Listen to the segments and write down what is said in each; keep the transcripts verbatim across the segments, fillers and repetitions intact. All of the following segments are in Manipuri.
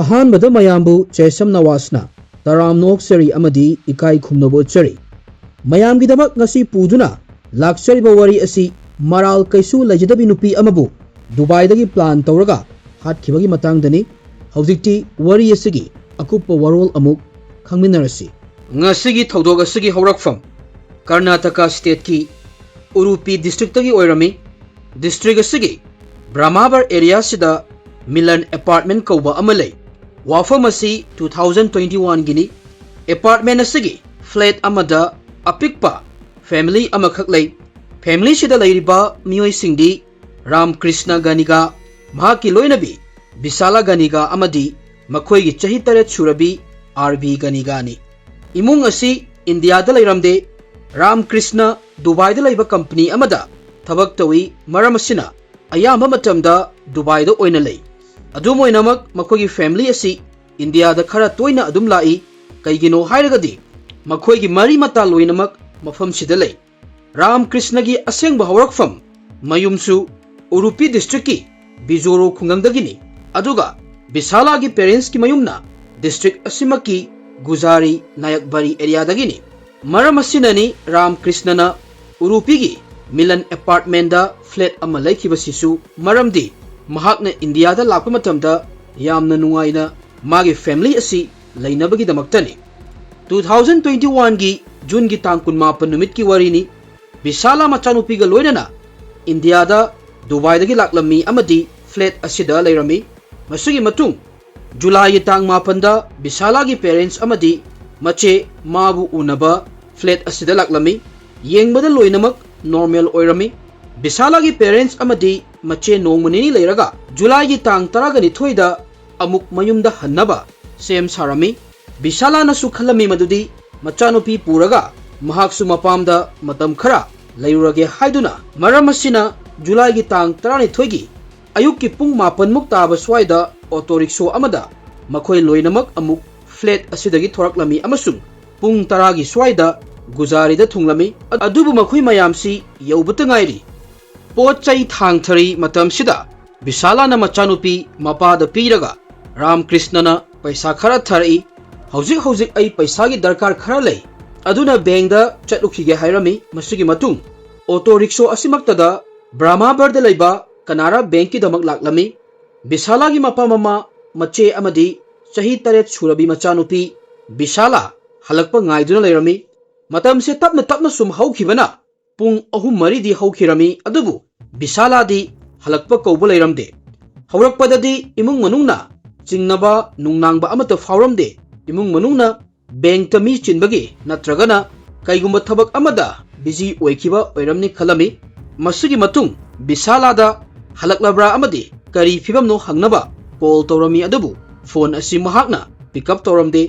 ꯑꯍꯥꯟꯕꯗ ꯃꯌꯥꯝꯕꯨ ꯖꯦꯁꯝ ꯅꯋꯥꯖꯅ ꯇꯔꯥꯝꯅ ꯑꯣꯛꯆꯔꯤ ꯑꯃꯗꯤ ꯏꯀꯥꯏ ꯈꯨꯝꯅꯕ ꯎꯠꯆꯔꯤ꯫ ꯃꯌꯥꯝꯒꯤꯗꯃꯛ ꯉꯁꯤ ꯄꯨꯗꯨꯅ ꯂꯥꯛꯆꯔꯤꯕ ꯋꯥꯔꯤ ꯑꯁꯤ ꯃꯔꯥꯜ ꯀꯩꯁꯨ ꯂꯩꯖꯗꯕꯤ ꯅꯨꯄꯤ ꯑꯃꯕꯨ ꯗꯨꯕꯥꯏꯗꯒꯤ ꯄ꯭ꯂꯥꯟ ꯇꯧꯔꯒ ꯍꯥꯠꯈꯤꯕꯒꯤ ꯃꯇꯥꯡꯗꯅꯤ꯫ ꯍꯧꯖꯤꯛꯇꯤ ꯋꯥꯔꯤ ꯑꯁꯤꯒꯤ ꯑꯀꯨꯞꯄ ꯋꯥꯔꯣꯜ ꯑꯃꯨꯛ ꯈꯪꯃꯤꯟꯅꯔꯁꯤ꯫ ꯉꯁꯤꯒꯤ ꯊꯧꯗꯣꯛ ꯑꯁꯤꯒꯤ ꯍꯧꯔꯛꯐꯝ ꯀꯔꯅꯥꯇꯀꯥ ꯁ꯭ꯇꯦꯠꯀꯤ ꯎꯔꯨꯄꯤ ꯗꯤꯁꯇ꯭ꯔꯤꯛꯇꯒꯤ ꯑꯣꯏꯔꯝꯃꯤ꯫ ꯗꯤꯁꯇ꯭ꯔꯤꯛ ꯑꯁꯤꯒꯤ ꯕ꯭ꯔꯍꯃꯥꯕꯔ ꯑꯦꯔꯤꯌꯥꯁꯤꯗ ꯃꯤꯂꯟ ꯑꯦꯄꯥꯔꯠꯃꯦꯟ ꯀꯧꯕ ꯑꯃ ꯂꯩ꯫ ꯋꯥꯐꯝ ꯑꯁꯤ ꯇꯨ ꯊꯥꯎꯖꯟ ꯇ꯭ꯋꯦꯟꯇꯤ ꯋꯥꯟꯒꯤꯅꯤ꯫ ꯑꯦꯄꯥꯔꯠꯃꯦꯟ ꯑꯁꯤꯒꯤ ꯐ꯭ꯂꯦꯠ ꯑꯃꯗ ꯑꯄꯤꯛꯄ ꯐꯦꯃꯤꯂꯤ ꯑꯃꯈꯛ ꯂꯩ꯫ ꯐꯦꯃꯤꯂꯤꯁꯤꯗ ꯂꯩꯔꯤꯕ ꯃꯤꯑꯣꯏꯁꯤꯡꯗꯤ ꯔꯥꯝ ꯀ꯭ꯔꯤꯁꯅ ꯒꯅꯤꯒꯥ, ꯃꯍꯥꯛꯀꯤ ꯂꯣꯏꯅꯕꯤ ꯕꯤꯁꯥꯂꯥ ꯒꯅꯤꯒꯥ ꯑꯃꯗꯤ ꯃꯈꯣꯏꯒꯤ ꯆꯍꯤ ꯇꯔꯦꯠ ꯁꯨꯔꯕꯤ ꯑꯥꯔ ꯕꯤ ꯒꯅꯤꯒꯥꯅꯤ꯫ ꯏꯃꯨꯡ ꯑꯁꯤ ꯏꯟꯗꯤꯌꯥꯗ ꯂꯩꯔꯝꯗꯦ꯫ ꯔꯥꯝ ꯀ꯭ꯔꯤꯁꯅ ꯗꯨꯕꯥꯏꯗ ꯂꯩꯕ ꯀꯝꯄꯅꯤ ꯑꯃꯗ ꯊꯕꯛ ꯇꯧꯏ, ꯃꯔꯝ ꯑꯁꯤꯅ ꯑꯌꯥꯝꯕ ꯃꯇꯝꯗ ꯗꯨꯕꯥꯏꯗ ꯑꯣꯏꯅ ꯂꯩ꯫ ꯑꯗꯨꯝ ꯑꯣꯏꯅꯃꯛ, ꯃꯈꯣꯏꯒꯤ ꯐꯦꯃꯤꯂꯤ ꯑꯁꯤ ꯏꯟꯗꯤꯌꯥꯗ ꯈꯔ ꯇꯣꯏꯅ ꯑꯗꯨꯝ ꯂꯥꯛꯏ꯫ ꯀꯩꯒꯤꯅꯣ ꯍꯥꯏꯔꯒꯗꯤ, ꯃꯈꯣꯏꯒꯤ ꯃꯔꯤ ꯃꯇꯥ ꯂꯣꯏꯅꯃꯛ ꯃꯐꯝꯁꯤꯗ ꯂꯩ꯫ ꯔꯥꯝ ꯀ꯭ꯔꯤꯁꯅꯒꯤ ꯑꯁꯦꯡꯕ ꯍꯧꯔꯛꯐꯝ ꯃꯌꯨꯝꯁꯨ ꯎꯔꯨꯄꯤ ꯗꯤꯁꯇ꯭ꯔꯤꯛꯀꯤ ꯕꯤꯖꯣꯔꯣ ꯈꯨꯡꯒꯪꯗꯒꯤꯅꯤ, ꯑꯗꯨꯒ ꯕꯤꯁꯥꯂꯥꯒꯤ ꯄꯦꯔꯦꯟꯁꯀꯤ ꯃꯌꯨꯝꯅ ꯗꯤꯁꯇ꯭ꯔꯤꯛ ꯑꯁꯤꯃꯛꯀꯤ ꯒꯨꯖꯥꯔꯤ ꯅꯥꯌꯛꯕꯥꯔꯤ ꯑꯦꯔꯤꯌꯥꯗꯒꯤꯅꯤ꯫ ꯃꯔꯝ ꯑꯁꯤꯅꯅꯤ ꯔꯥꯝ ꯀ꯭ꯔꯤꯁꯅꯅ ꯎꯔꯨꯄꯤꯒꯤ ꯃꯤꯂꯟ ꯑꯦꯄꯥꯔꯠꯃꯦꯟꯗ ꯐ꯭ꯂꯦꯠ ꯑꯃ ꯂꯩꯈꯤꯕꯁꯤꯁꯨ, ꯃꯔꯝꯗꯤ ꯃꯍꯥꯛꯅ ꯏꯟꯗꯤꯌꯥꯗ ꯂꯥꯛꯄ ꯃꯇꯝꯗ ꯌꯥꯝꯅ ꯅꯨꯡꯉꯥꯏꯅ ꯃꯥꯒꯤ ꯐꯦꯃꯤꯂꯤ ꯑꯁꯤ ꯂꯩꯅꯕꯒꯤꯗꯃꯛꯇꯅꯤ꯫ ꯇꯨ ꯊꯥꯎꯖꯟ ꯇ꯭ꯋꯦꯟꯇꯤ ꯋꯥꯟꯒꯤ ꯖꯨꯟꯒꯤ ꯇꯥꯡ ꯀꯨꯟꯃꯥꯄꯟ ꯅꯨꯃꯤꯠꯀꯤ ꯋꯥꯔꯤꯅꯤ꯫ ꯕꯤꯁꯥꯂꯥ ꯃꯆꯥꯅꯨꯄꯤꯒ ꯂꯣꯏꯅꯅ ꯏꯟꯗꯤꯌꯥꯗ ꯗꯨꯕꯥꯏꯗꯒꯤ ꯂꯥꯛꯂꯝꯃꯤ ꯑꯃꯗꯤ ꯐ꯭ꯂꯦꯠ ꯑꯁꯤꯗ ꯂꯩꯔꯝꯃꯤ꯫ ꯃꯁꯤꯒꯤ ꯃꯇꯨꯡ ꯖꯨꯂꯥꯏꯒꯤ ꯇꯥꯡ ꯃꯥꯄꯟꯗ ꯕꯤꯁꯥꯂꯥꯒꯤ ꯄꯦꯔꯦꯟꯁ ꯑꯃꯗꯤ ꯃꯆꯦ ꯃꯥꯕꯨ ꯎꯅꯕ ꯐ꯭ꯂꯦꯠ ꯑꯁꯤꯗ ꯂꯥꯛꯂꯝꯃꯤ꯫ ꯌꯦꯡꯕꯗ ꯂꯣꯏꯅꯃꯛ ꯅꯣꯔꯃꯦꯜ ꯑꯣꯏꯔꯝꯃꯤ꯫ ꯕꯤꯁꯥꯂꯥꯒꯤ ꯄꯦꯔꯦꯟꯁ ꯑꯃꯗꯤ ꯃꯆꯦ ꯅꯣꯡꯃ ꯅꯤꯅꯤ ꯂꯩꯔꯒ ꯖꯨꯂꯥꯏꯒꯤ ꯇꯥꯡ ꯇꯔꯥꯒ ꯅꯤꯊꯣꯏꯗ ꯑꯃꯨꯛ ꯃꯌꯨꯝꯗ ꯍꯟꯅꯕ ꯁꯦꯝ ꯁꯥꯔꯝꯃꯤ꯫ ꯕꯤꯁꯥꯂꯥꯅꯁꯨ ꯈꯜꯂꯝꯃꯤ ꯃꯗꯨꯗꯤ ꯃꯆꯥꯅꯨꯄꯤ ꯄꯨꯔꯒ ꯃꯍꯥꯛꯁꯨ ꯃꯄꯥꯝꯗ ꯃꯇꯝ ꯈꯔ ꯂꯩꯔꯨꯔꯒꯦ ꯍꯥꯏꯗꯨꯅ꯫ ꯃꯔꯝ ꯑꯁꯤꯅ ꯖꯨꯂꯥꯏꯒꯤ ꯇꯥꯡ ꯇꯔꯥꯅꯤꯊꯣꯏꯒꯤ ꯑꯌꯨꯛꯀꯤ ꯄꯨꯡ ꯃꯥꯄꯟꯃꯨꯛ ꯇꯥꯕ ꯁ꯭ꯋꯥꯏꯗ ꯑꯣꯇꯣ ꯔꯤꯛꯁꯣ ꯑꯃꯗ ꯃꯈꯣꯏ ꯂꯣꯏꯅꯃꯛ ꯑꯃꯨꯛ ꯐ꯭ꯂꯦꯠ ꯑꯁꯤꯗꯒꯤ ꯊꯣꯔꯛꯂꯝꯃꯤ ꯑꯃꯁꯨꯡ ꯄꯨꯡ ꯇꯔꯥꯒꯤ ꯁ꯭ꯋꯥꯏꯗ ꯒꯨꯖꯥꯔꯤꯗ ꯊꯨꯡꯂꯝꯃꯤ꯫ ꯑꯗꯨꯕꯨ ꯃꯈꯣꯏ ꯃꯌꯥꯝꯁꯤ ꯌꯧꯕꯇ ꯉꯥꯏꯔꯤ꯫ ꯄꯣꯠ ꯆꯩ ꯊꯥꯡꯊꯔꯤ ꯃꯇꯝꯁꯤꯗ ꯕꯤꯁꯥꯂꯥꯅ ꯃꯆꯥꯅꯨꯄꯤ ꯃꯄꯥꯗ ꯄꯤꯔꯒ ꯔꯥꯝꯀ꯭ꯔꯤꯁꯅꯅ ꯄꯩꯁꯥ ꯈꯔ ꯊꯥꯔꯛꯏ꯫ "ꯍꯧꯖꯤꯛ ꯍꯧꯖꯤꯛ ꯑꯩ ꯄꯩꯁꯥꯒꯤ ꯗꯔꯀꯥꯔ ꯈꯔ ꯂꯩ, ꯑꯗꯨꯅ ꯕꯦꯡꯗ ꯆꯠꯂꯨꯈꯤꯒꯦ" ꯍꯥꯏꯔꯝꯃꯤ꯫ ꯃꯁꯤꯒꯤ ꯃꯇꯨꯡ ꯑꯣꯇꯣ ꯔꯤꯛꯁꯣ ꯑꯁꯤꯃꯛꯇꯗ ꯕ꯭ꯔꯍꯃꯥꯕꯔꯗ ꯂꯩꯕ ꯀꯅꯥꯔꯥ ꯕꯦꯡꯀꯤꯗꯃꯛ ꯂꯥꯛꯂꯝꯃꯤ꯫ ꯕꯤꯁꯥꯂꯥꯒꯤ ꯃꯄꯥ ꯃꯃꯥ, ꯃꯆꯦ ꯑꯃꯗꯤ ꯆꯍꯤ ꯇꯔꯦꯠ ꯁꯨꯔꯕꯤ ꯃꯆꯥꯅꯨꯄꯤ ꯕꯤꯁꯥꯂꯥ ꯍꯜꯂꯛꯄ ꯉꯥꯏꯗꯨꯅ ꯂꯩꯔꯝꯃꯤ꯫ ꯃꯇꯝꯁꯦ ꯇꯞꯅ ꯇꯞꯅ ꯁꯨꯝ ꯍꯧꯈꯤꯕꯅ ꯄꯨꯡ ꯑꯍꯨꯝ ꯃꯔꯤꯗꯤ ꯍꯧꯈꯤꯔꯝꯃꯤ, ꯑꯗꯨꯕꯨ ꯕꯤꯁꯥꯂꯥꯗꯤ ꯍꯜꯂꯛꯄ ꯀꯧꯕ ꯂꯩꯔꯝꯗꯦ꯫ ꯍꯧꯔꯛꯄꯗꯗꯤ ꯏꯃꯨꯡ ꯃꯅꯨꯡꯅ ꯆꯤꯡꯅꯕ ꯅꯨꯡꯅꯥꯡꯕ ꯑꯃꯠꯇ ꯐꯥꯎꯔꯝꯗꯦ꯫ ꯏꯃꯨꯡ ꯃꯅꯨꯡꯅ ꯕꯦꯡꯛꯇ ꯃꯤ ꯆꯤꯟꯕꯒꯤ ꯅꯠꯇ꯭ꯔꯒꯅ ꯀꯩꯒꯨꯝꯕ ꯊꯕꯛ ꯑꯃꯗ ꯕꯤꯖꯤ ꯑꯣꯏꯈꯤꯕ ꯑꯣꯏꯔꯝꯅꯤ ꯈꯜꯂꯝꯃꯤ꯫ ꯃꯁꯤꯒꯤ ꯃꯇꯨꯡ ꯕꯤꯁꯥꯂꯥꯗ ꯍꯜꯂꯛꯂꯕ꯭ꯔꯥ ꯑꯃꯗꯤ ꯀꯔꯤ ꯐꯤꯕꯝꯅꯣ ꯍꯪꯅꯕ ꯀꯣꯜ ꯇꯧꯔꯝꯃꯤ, ꯑꯗꯨꯕꯨ ꯐꯣꯟ ꯑꯁꯤ ꯃꯍꯥꯛꯅ ꯄꯤꯛ ꯑꯞ ꯇꯧꯔꯝꯗꯦ꯫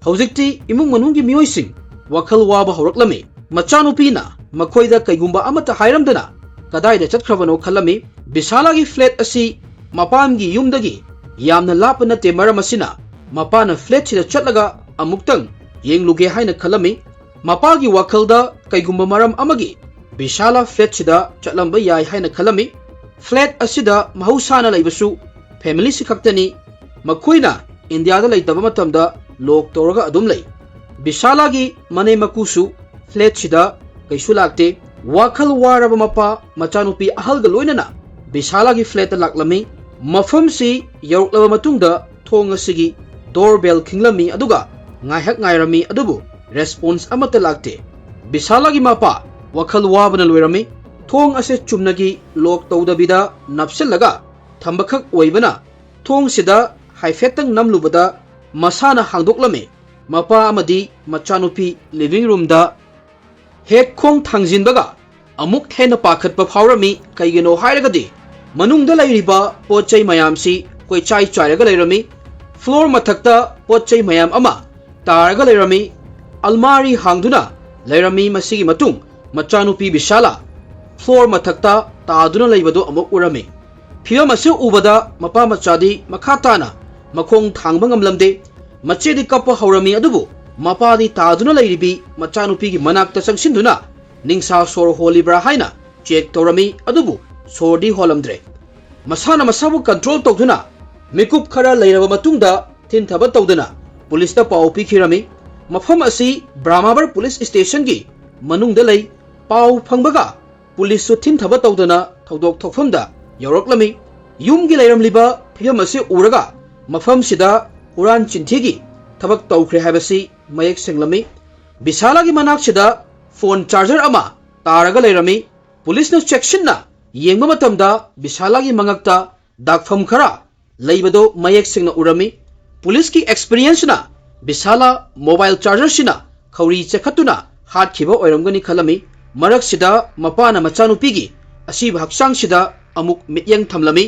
ꯍꯧꯖꯤꯛꯇꯤ ꯏꯃꯨꯡ ꯃꯅꯨꯡꯒꯤ ꯃꯤꯑꯣꯏꯁꯤꯡ ꯋꯥꯈꯜ ꯋꯥꯕ ꯍꯧꯔꯛꯂꯝꯃꯤ꯫ ꯃꯆꯥꯅꯨꯄꯤꯅ ꯃꯈꯣꯏꯗ ꯀꯩꯒꯨꯝꯕ ꯑꯃꯠꯇ ꯍꯥꯏꯔꯝꯗꯅ ꯀꯗꯥꯏꯗ ꯆꯠꯈ꯭ꯔꯕꯅꯣ ꯈꯜꯂꯝꯃꯤ꯫ ꯕꯤꯁꯥꯂꯥꯒꯤ ꯐ꯭ꯂꯦꯠ ꯑꯁꯤ ꯃꯄꯥꯝꯒꯤ ꯌꯨꯝꯗꯒꯤ ꯌꯥꯝꯅ ꯂꯥꯞꯄ ꯅꯠꯇꯦ, ꯃꯔꯝ ꯑꯁꯤꯅ ꯃꯄꯥꯅ ꯐ꯭ꯂꯦꯠꯁꯤꯗ ꯆꯠꯂꯒ ꯑꯃꯨꯛꯇꯪ ꯌꯦꯡꯂꯨꯒꯦ ꯍꯥꯏꯅ ꯈꯜꯂꯝꯃꯤ꯫ ꯃꯄꯥꯒꯤ ꯋꯥꯈꯜꯗ ꯀꯩꯒꯨꯝꯕ ꯃꯔꯝ ꯑꯃꯒꯤ ꯕꯤꯁꯥꯂꯥ ꯐ꯭ꯂꯦꯠꯁꯤꯗ ꯆꯠꯂꯝꯕ ꯌꯥꯏ ꯍꯥꯏꯅ ꯈꯜꯂꯝꯃꯤ꯫ ꯐ꯭ꯂꯦꯠ ꯑꯁꯤꯗ ꯃꯍꯧꯁꯥꯅ ꯂꯩꯕꯁꯨ ꯐꯦꯃꯤꯂꯤꯁꯤ ꯈꯛꯇꯅꯤ꯫ ꯃꯈꯣꯏꯅ ꯏꯟꯗꯤꯌꯥꯗ ꯂꯩꯇꯕ ꯃꯇꯝꯗ ꯂꯣꯛ ꯇꯧꯔꯒ ꯑꯗꯨꯝ ꯂꯩ꯫ ꯕꯤꯁꯥꯂꯥꯒꯤ ꯃꯅꯦꯝ ꯃꯀꯨꯁꯨ ꯐ꯭ꯂꯦꯠꯁꯤꯗ ꯀꯩꯁꯨ ꯂꯥꯛꯇꯦ꯫ ꯋꯥꯈꯜ ꯋꯥꯔꯕ ꯃꯄꯥ ꯃꯆꯥꯅꯨꯄꯤ ꯑꯍꯜꯒ ꯂꯣꯏꯅꯅ ꯕꯤꯁꯥꯂꯥꯒꯤ ꯐ꯭ꯂꯦꯠꯇ ꯂꯥꯛꯂꯝꯃꯤ꯫ ꯃꯐꯝꯁꯤ ꯌꯧꯔꯛꯂꯕ ꯃꯇꯨꯡꯗ ꯊꯣꯡ ꯑꯁꯤꯒꯤ ꯗꯣꯔ ꯕꯦꯜ ꯈꯤꯡꯂꯝꯃꯤ, ꯑꯗꯨꯒ ꯉꯥꯏꯍꯥꯛ ꯉꯥꯏꯔꯝꯃꯤ, ꯑꯗꯨꯕꯨ ꯔꯦꯁꯄꯣꯟꯁ ꯑꯃꯠꯇ ꯂꯥꯛꯇꯦ꯫ ꯕꯤꯁꯥꯂꯥꯒꯤ ꯃꯄꯥ ꯋꯥꯈꯜ ꯋꯥꯕꯅ ꯂꯣꯏꯔꯝꯃꯤ꯫ ꯊꯣꯡ ꯑꯁꯤ ꯆꯨꯝꯅꯒꯤ ꯂꯣꯛ ꯇꯧꯗꯕꯤꯗ ꯅꯞꯁꯤꯜꯂꯒ ꯊꯝꯕꯈꯛ ꯑꯣꯏꯕꯅ ꯊꯣꯡꯁꯤꯗ ꯍꯥꯏꯐꯦꯠꯇꯪ ꯅꯝꯂꯨꯕꯗ ꯃꯁꯥꯅ ꯍꯥꯡꯗꯣꯛꯂꯝꯃꯤ꯫ ꯃꯄꯥ ꯑꯃꯗꯤ ꯃꯆꯥꯅꯨꯄꯤ ꯂꯤꯚꯤꯡ ꯔꯨꯝꯗ ꯍꯦꯛ ꯈꯣꯡ ꯊꯥꯡꯖꯤꯟꯕꯒ ꯑꯃꯨꯛ ꯍꯦꯟꯅ ꯄꯥꯈꯠꯄ ꯐꯥꯎꯔꯝꯃꯤ꯫ ꯀꯩꯒꯤꯅꯣ ꯍꯥꯏꯔꯒꯗꯤ ꯃꯅꯨꯡꯗ ꯂꯩꯔꯤꯕ ꯄꯣꯠ ꯆꯩ ꯃꯌꯥꯝꯁꯤ ꯀꯣꯏꯆꯥꯏ ꯆꯥꯏꯔꯒ ꯂꯩꯔꯝꯃꯤ꯫ ꯐ꯭ꯂꯣꯔ ꯃꯊꯛꯇ ꯄꯣꯠ ꯆꯩ ꯃꯌꯥꯝ ꯑꯃ ꯇꯥꯔꯒ ꯂꯩꯔꯝꯃꯤ꯫ ꯑꯜꯃꯥꯔꯤ ꯍꯥꯡꯗꯨꯅ ꯂꯩꯔꯝꯃꯤ꯫ ꯃꯁꯤꯒꯤ ꯃꯇꯨꯡ ꯃꯆꯥꯅꯨꯄꯤ ꯕꯤꯁꯥꯂꯥ ꯐ꯭ꯂꯣꯔ ꯃꯊꯛꯇ ꯇꯥꯗꯨꯅ ꯂꯩꯕꯗꯨ ꯑꯃꯨꯛ ꯎꯔꯝꯃꯤ꯫ ꯐꯤꯚꯝ ꯑꯁꯤ ꯎꯕꯗ ꯃꯄꯥ ꯃꯆꯥꯗꯤ ꯃꯈꯥ ꯇꯥꯅ ꯃꯈꯣꯡ ꯊꯥꯡꯕ ꯉꯝꯂꯝꯗꯦ꯫ ꯃꯆꯦꯗꯤ ꯀꯞꯄ ꯍꯧꯔꯝꯃꯤ, ꯑꯗꯨꯕꯨ ꯃꯄꯥꯗꯤ ꯇꯥꯗꯨꯅ ꯂꯩꯔꯤꯕꯤ ꯃꯆꯥꯅꯨꯄꯤꯒꯤ ꯃꯅꯥꯛꯇ ꯆꯪꯁꯤꯟꯗꯨꯅ ꯅꯤꯡꯁꯥ ꯁꯣꯔ ꯍꯣꯜꯂꯤꯕ꯭ꯔꯥ ꯍꯥꯏꯅ ꯆꯦꯛ ꯇꯧꯔꯝꯃꯤ, ꯑꯗꯨꯕꯨ ꯁꯣꯔꯗꯤ ꯍꯣꯜꯂꯝꯗ꯭ꯔꯦ꯫ ꯃꯁꯥꯅ ꯃꯁꯥꯕꯨ ꯀꯟꯇ꯭ꯔꯣꯜ ꯇꯧꯗꯨꯅ ꯃꯤꯀꯨꯞ ꯈꯔ ꯂꯩꯔꯕ ꯃꯇꯨꯡꯗ ꯊꯤꯟꯊꯕ ꯇꯧꯗꯅ ꯄꯨꯂꯤꯁꯇ ꯄꯥꯎ ꯄꯤꯈꯤꯔꯝꯃꯤ꯫ ꯃꯐꯝ ꯑꯁꯤ ꯕ꯭ꯔꯍꯃꯥꯕꯔ ꯄꯨꯂꯤꯁ ꯁ꯭ꯇꯦꯁꯟꯒꯤ ꯃꯅꯨꯡꯗ ꯂꯩ꯫ ꯄꯥꯎ ꯐꯪꯕꯒ ꯄꯨꯂꯤꯁꯁꯨ ꯊꯤꯟꯊꯕ ꯇꯧꯗꯅ ꯊꯧꯗꯣꯛ ꯊꯣꯛꯐꯝꯗ ꯌꯧꯔꯛꯂꯝꯃꯤ꯫ ꯌꯨꯝꯒꯤ ꯂꯩꯔꯝꯂꯤꯕ ꯐꯤꯕꯝ ꯑꯁꯤ ꯎꯔꯒ ꯃꯐꯝꯁꯤꯗ ꯍꯨꯔꯥꯟ ꯆꯤꯟꯊꯤꯒꯤ ꯊꯕꯛ ꯇꯧꯈ꯭ꯔꯦ ꯍꯥꯏꯕꯁꯤ ꯃꯌꯦꯛ ꯁꯦꯡꯂꯝꯃꯤ꯫ ꯕꯤꯁꯥꯂꯥꯒꯤ ꯃꯅꯥꯛꯁꯤꯗ ꯐꯣꯟ ꯆꯥꯔꯖꯔ ꯑꯃ ꯇꯥꯔꯒ ꯂꯩꯔꯝꯃꯤ꯫ ꯄꯨꯂꯤꯁꯅ ꯆꯦꯛꯁꯤꯟꯅ ꯌꯦꯡꯕ ꯃꯇꯝꯗ ꯕꯤꯁꯥꯂꯥꯒꯤ ꯃꯉꯛꯇ ꯗꯥꯛꯐꯝ ꯈꯔ ꯂꯩꯕꯗꯨ ꯃꯌꯦꯛ ꯁꯦꯡꯅ ꯎꯔꯝꯃꯤ꯫ ꯄꯨꯂꯤꯁꯀꯤ ꯑꯦꯛꯁꯄꯤꯔꯤꯌꯦꯟꯁꯅ ꯕꯤꯁꯥꯂꯥ ꯃꯣꯕꯥꯏꯜ ꯆꯥꯔꯖꯔꯁꯤꯅ ꯈꯧꯔꯤ ꯆꯦꯈꯠꯇꯨꯅ ꯍꯥꯠꯈꯤꯕ ꯑꯣꯏꯔꯝꯒꯅꯤ ꯈꯜꯂꯝꯃꯤ꯫ ꯃꯔꯛꯁꯤꯗ ꯃꯄꯥꯅ ꯃꯆꯥꯅꯨꯄꯤꯒꯤ ꯑꯁꯤꯕ ꯍꯛꯆꯥꯡꯁꯤꯗ ꯑꯃꯨꯛ ꯃꯤꯠꯌꯦꯡ ꯊꯝꯂꯝꯃꯤ꯫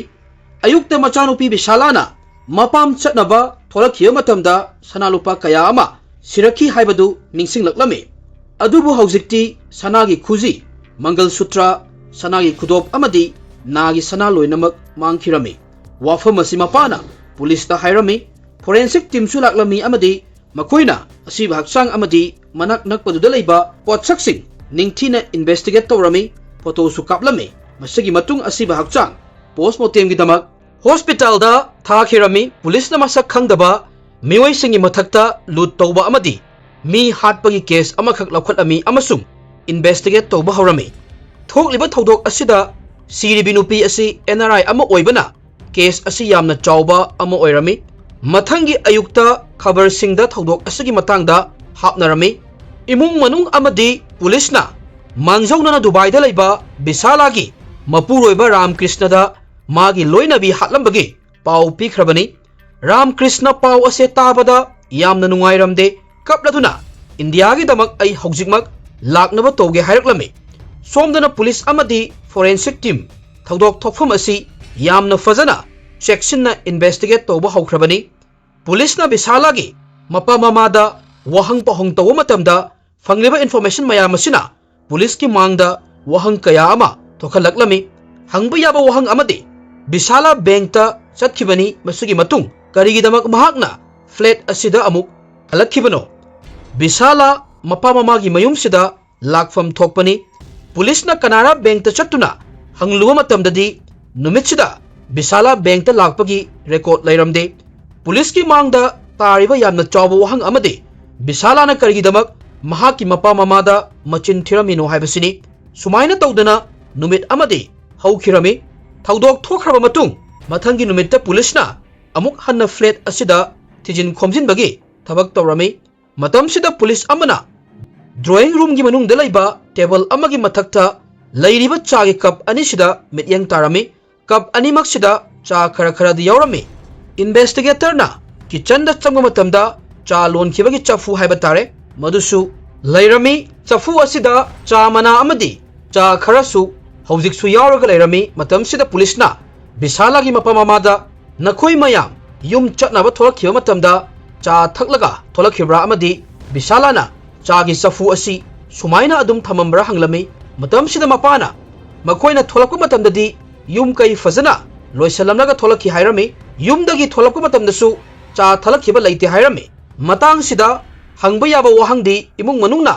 ꯑꯌꯨꯛꯇ ꯃꯆꯥꯅꯨꯄꯤ ꯕꯤꯁꯥꯂꯥꯅ ꯃꯄꯥꯝ ꯆꯠꯅꯕ ꯊꯣꯛꯂꯛꯈꯤꯕ ꯃꯇꯝꯗ ꯁꯅꯥ ꯂꯨꯄꯥ ꯀꯌꯥ ꯑꯃ ꯁꯤꯔꯛꯈꯤ ꯍꯥꯏꯕꯗꯨ ꯅꯤꯡꯁꯤꯡꯂꯛꯂꯝꯃꯤ꯫ ꯑꯗꯨꯕꯨ ꯍꯧꯖꯤꯛꯇꯤ ꯁꯅꯥꯒꯤ ꯈꯨꯖꯤ, ꯃꯪꯒꯜ ꯁꯨꯇ꯭ꯔ, ꯁꯅꯥꯒꯤ ꯈꯨꯗꯣꯞ ꯑꯃꯗꯤ ꯅꯥꯒꯤ ꯁꯅꯥ ꯂꯣꯏꯅꯃꯛ ꯃꯥꯡꯈꯤꯔꯝꯃꯤ꯫ ꯋꯥꯐꯝ ꯑꯁꯤ ꯃꯄꯥꯅ ꯄꯨꯂꯤꯁꯇ ꯍꯥꯏꯔꯝꯃꯤ꯫ ꯐꯣꯔꯦꯟꯁꯤꯛ ꯇꯤꯝꯁꯨ ꯂꯥꯛꯂꯝꯃꯤ ꯑꯃꯗꯤ ꯃꯈꯣꯏꯅ ꯑꯁꯤꯕ ꯍꯛꯆꯥꯡ ꯑꯃꯗꯤ ꯃꯅꯥꯛ ꯅꯛꯄꯗꯨꯗ ꯂꯩꯕ ꯄꯣꯠꯁꯛꯁꯤꯡ ꯅꯤꯡꯊꯤꯅ ꯏꯟꯚꯦꯁꯇꯤꯒꯦꯠ ꯇꯧꯔꯝꯃꯤ꯫ ꯐꯣꯇꯣꯁꯨ ꯀꯥꯞꯂꯝꯃꯤ꯫ ꯃꯁꯤꯒꯤ ꯃꯇꯨꯡ ꯑꯁꯤꯕ ꯍꯛꯆꯥꯡ ꯄꯣꯁꯃꯣꯔꯇꯦꯝꯒꯤꯗꯃꯛ ꯍꯣꯁꯄꯤꯇꯥꯜꯗ ꯊꯥꯈꯤꯔꯝꯃꯤ꯫ ꯄꯨꯂꯤꯁꯅ ꯃꯁꯛ ꯈꯪꯗꯕ ꯃꯤꯑꯣꯏꯁꯤꯡꯒꯤ ꯃꯊꯛꯇ ꯂꯨꯠ ꯇꯧꯕ ꯑꯃꯗꯤ ꯃꯤ ꯍꯥꯠꯄꯒꯤ ꯀꯦꯁ ꯑꯃꯈꯛ ꯂꯧꯈꯠꯂꯝꯃꯤ ꯑꯃꯁꯨꯡ ꯏꯟꯚꯦꯁꯇꯤꯒꯦꯠ ꯇꯧꯕ ꯍꯧꯔꯝꯃꯤ꯫ ꯊꯣꯛꯂꯤꯕ ꯊꯧꯗꯣꯛ ꯑꯁꯤꯗ ꯁꯤꯔꯤꯕꯤ ꯅꯨꯄꯤ ꯑꯁꯤ ꯑꯦꯟ ꯑꯥꯔ ꯑꯥꯏ ꯑꯃ ꯑꯣꯏꯕꯅ ꯀꯦꯁ ꯑꯁꯤ ꯌꯥꯝꯅ ꯆꯥꯎꯕ ꯑꯃ ꯑꯣꯏꯔꯝꯃꯤ꯫ ꯃꯊꯪꯒꯤ ꯑꯌꯨꯛꯇ ꯈꯕꯔꯁꯤꯡꯗ ꯊꯧꯗꯣꯛ ꯑꯁꯤꯒꯤ ꯃꯇꯥꯡꯗ ꯍꯥꯞꯅꯔꯝꯃꯤ꯫ ꯏꯃꯨꯡ ꯃꯅꯨꯡ ꯑꯃꯗꯤ ꯄꯨꯂꯤꯁꯅ ꯃꯥꯡꯖꯧꯅꯅ ꯗꯨꯕꯥꯏꯗ ꯂꯩꯕ ꯕꯤꯁꯥꯂꯥꯒꯤ ꯃꯄꯨꯔꯣꯏꯕ ꯔꯥꯝꯀ꯭ꯔꯤꯁꯅꯗ ꯃꯥꯒꯤ ꯂꯣꯏꯅꯕꯤ ꯍꯥꯠꯂꯝꯕꯒꯤ ꯄꯥꯎ ꯄꯤꯈ꯭ꯔꯕꯅꯤ꯫ ꯔꯥꯝꯀ꯭ꯔꯤꯁꯅ ꯄꯥꯎ ꯑꯁꯦ ꯇꯥꯕꯗ ꯌꯥꯝꯅ ꯅꯨꯡꯉꯥꯏꯔꯝꯗꯦ꯫ ꯀꯞꯂꯗꯨꯅ "ꯏꯟꯗꯤꯌꯥꯒꯤꯗꯃꯛ ꯑꯩ ꯍꯧꯖꯤꯛꯃꯛ ꯂꯥꯛꯅꯕ ꯇꯧꯒꯦ" ꯍꯥꯏꯔꯛꯂꯝꯃꯤ꯫ ꯁꯣꯝꯗꯅ ꯄꯨꯂꯤꯁ ꯑꯃꯗꯤ ꯐꯣꯔꯦꯟꯁꯤꯛ ꯇꯤꯝ ꯊꯧꯗꯣꯛ ꯊꯣꯛꯐꯝ ꯑꯁꯤ ꯌꯥꯝꯅ ꯐꯖꯅ ꯆꯦꯛꯁꯤꯟꯅ ꯏꯟꯚꯦꯁꯇꯤꯒꯦꯠ ꯇꯧꯕ ꯍꯧꯈ꯭ꯔꯕꯅꯤ꯫ ꯄꯨꯂꯤꯁꯅ ꯕꯤꯁꯥꯂꯥꯒꯤ ꯃꯄꯥ ꯃꯃꯥꯗ ꯋꯥꯍꯪ ꯄꯥꯎꯍꯪ ꯇꯧꯕ ꯃꯇꯝꯗ ꯐꯪꯂꯤꯕ ꯏꯟꯐꯣꯔꯃꯦꯁꯟ ꯃꯌꯥꯝ ꯑꯁꯤꯅ ꯄꯨꯂꯤꯁꯀꯤ ꯃꯥꯡꯗ ꯋꯥꯍꯪ ꯀꯌꯥ ꯑꯃ ꯊꯣꯛꯍꯜꯂꯛꯂꯝꯃꯤ꯫ ꯍꯪꯕ ꯌꯥꯕ ꯋꯥꯍꯪ ꯑꯃꯗꯤ, ꯕꯤꯁꯥꯂꯥ ꯕꯦꯡꯛꯇ ꯆꯠꯈꯤꯕꯅꯤ, ꯃꯁꯤꯒꯤ ꯃꯇꯨꯡ ꯀꯔꯤꯒꯤꯗꯃꯛ ꯃꯍꯥꯛꯅ ꯐ꯭ꯂꯦꯠ ꯑꯁꯤꯗ ꯑꯃꯨꯛ ꯍꯜꯂꯛꯈꯤꯕꯅꯣ? ꯕꯤꯁꯥꯂꯥ ꯃꯄꯥ ꯃꯃꯥꯒꯤ ꯃꯌꯨꯝꯁꯤꯗ ꯂꯥꯛꯐꯝ ꯊꯣꯛꯄꯅꯤ꯫ ꯄꯨꯂꯤꯁꯅ ꯀꯅꯥꯔꯥ ꯕꯦꯡꯛꯇ ꯆꯠꯇꯨꯅ ꯍꯪꯂꯨꯕ ꯃꯇꯝꯗꯗꯤ ꯅꯨꯃꯤꯠꯁꯤꯗ ꯕꯤꯁꯥꯂꯥ ꯕꯦꯡꯛꯇ ꯂꯥꯛꯄꯒꯤ ꯔꯦꯀꯣꯔꯗ ꯂꯩꯔꯝꯗꯦ꯫ ꯄꯨꯂꯤꯁꯀꯤ ꯃꯥꯡꯗ ꯇꯥꯔꯤꯕ ꯌꯥꯝꯅ ꯆꯥꯎꯕ ꯋꯥꯍꯪ ꯑꯃꯗꯤ ꯕꯤꯁꯥꯂꯥꯅ ꯀꯔꯤꯒꯤꯗꯃꯛ ꯃꯍꯥꯛꯀꯤ ꯃꯄꯥ ꯃꯃꯥꯗ ꯃꯆꯤꯟ ꯊꯤꯔꯝꯃꯤꯅꯣ ꯍꯥꯏꯕꯁꯤꯅꯤ꯫ ꯁꯨꯃꯥꯏꯅ ꯇꯧꯗꯅ ꯅꯨꯃꯤꯠ ꯑꯃꯗꯤ ꯍꯧꯈꯤꯔꯝꯃꯤ꯫ ꯊꯧꯗꯣꯛ ꯊꯣꯛꯈ꯭ꯔꯕ ꯃꯇꯨꯡ ꯃꯊꯪꯒꯤ ꯅꯨꯃꯤꯠꯇ ꯄꯨꯂꯤꯁꯅ ꯑꯃꯨꯛ ꯍꯟꯅ ꯐ꯭ꯂꯦꯠ ꯑꯁꯤꯗ ꯊꯤꯖꯤꯟ ꯈꯣꯝꯖꯤꯟꯕꯒꯤ ꯊꯕꯛ ꯇꯧꯔꯝꯃꯤ꯫ ꯃꯇꯝꯁꯤꯗ ꯄꯨꯂꯤꯁ ꯑꯃꯅ ꯗ꯭ꯔꯣꯌꯤꯡ ꯔꯨꯝꯒꯤ ꯃꯅꯨꯡꯗ ꯂꯩꯕ ꯇꯦꯕꯜ ꯑꯃꯒꯤ ꯃꯊꯛꯇ ꯂꯩꯔꯤꯕ ꯆꯥꯒꯤ ꯀꯞ ꯑꯅꯤꯁꯤꯗ ꯃꯤꯠꯌꯦꯡ ꯇꯥꯔꯝꯃꯤ꯫ ꯀꯞ ꯑꯅꯤꯃꯛꯁꯤꯗ ꯆꯥ ꯈꯔ ꯈꯔꯗꯤ ꯌꯥꯎꯔꯝꯃꯤ꯫ ꯏꯟꯚꯦꯁꯇꯤꯒꯦꯇꯔꯅ ꯀꯤꯆꯟꯗ ꯆꯪꯕ ꯃꯇꯝꯗ ꯆꯥ ꯂꯣꯟꯈꯤꯕꯒꯤ ꯆꯐꯨ ꯍꯥꯏꯕ ꯇꯥꯔꯦ, ꯃꯗꯨꯁꯨ ꯂꯩꯔꯝꯃꯤ꯫ ꯆꯐꯨ ꯑꯁꯤꯗ ꯆꯥ ꯃꯅꯥ ꯑꯃꯗꯤ ꯆꯥ ꯈꯔꯁꯨ ꯍꯧꯖꯤꯛꯁꯨ ꯌꯥꯎꯔꯒ ꯂꯩꯔꯝꯃꯤ꯫ ꯃꯇꯝꯁꯤꯗ ꯄꯨꯂꯤꯁꯅ ꯕꯤꯁꯥꯂꯥꯒꯤ ꯃꯄꯥ ꯃꯃꯥꯗ ꯅꯈꯣꯏ ꯃꯌꯥꯝ ꯌꯨꯝ ꯆꯠꯅꯕ ꯊꯣꯛꯂꯛꯈꯤꯕ ꯃꯇꯝꯗ ꯆꯥ ꯊꯛꯂꯒ ꯊꯣꯛꯂꯛꯈꯤꯕ꯭ꯔꯥ ꯑꯃꯗꯤ ꯕꯤꯁꯥꯂꯥꯅ ꯆꯥꯒꯤ ꯆꯐꯨ ꯑꯁꯤ ꯁꯨꯃꯥꯏꯅ ꯑꯗꯨꯝ ꯊꯝꯃꯝꯕ꯭ꯔꯥ ꯍꯪꯂꯝꯃꯤ꯫ ꯃꯇꯝꯁꯤꯗ ꯃꯄꯥꯅ ꯃꯈꯣꯏꯅ ꯊꯣꯛꯂꯛꯄ ꯃꯇꯝꯗꯗꯤ ꯌꯨꯝ ꯀꯩ ꯐꯖꯅ ꯂꯣꯏꯁꯤꯜꯂꯝꯂꯒ ꯊꯣꯛꯂꯛꯈꯤ ꯍꯥꯏꯔꯝꯃꯤ꯫ ꯌꯨꯝꯗꯒꯤ ꯊꯣꯛꯂꯛꯄ ꯃꯇꯝꯗꯁꯨ ꯆꯥ ꯊꯛꯂꯛꯈꯤꯕ ꯂꯩꯇꯦ ꯍꯥꯏꯔꯝꯃꯤ꯫ ꯃꯇꯥꯡꯁꯤꯗ ꯍꯪꯕ ꯌꯥꯕ ꯋꯥꯍꯪꯗꯤ ꯏꯃꯨꯡ ꯃꯅꯨꯡꯅ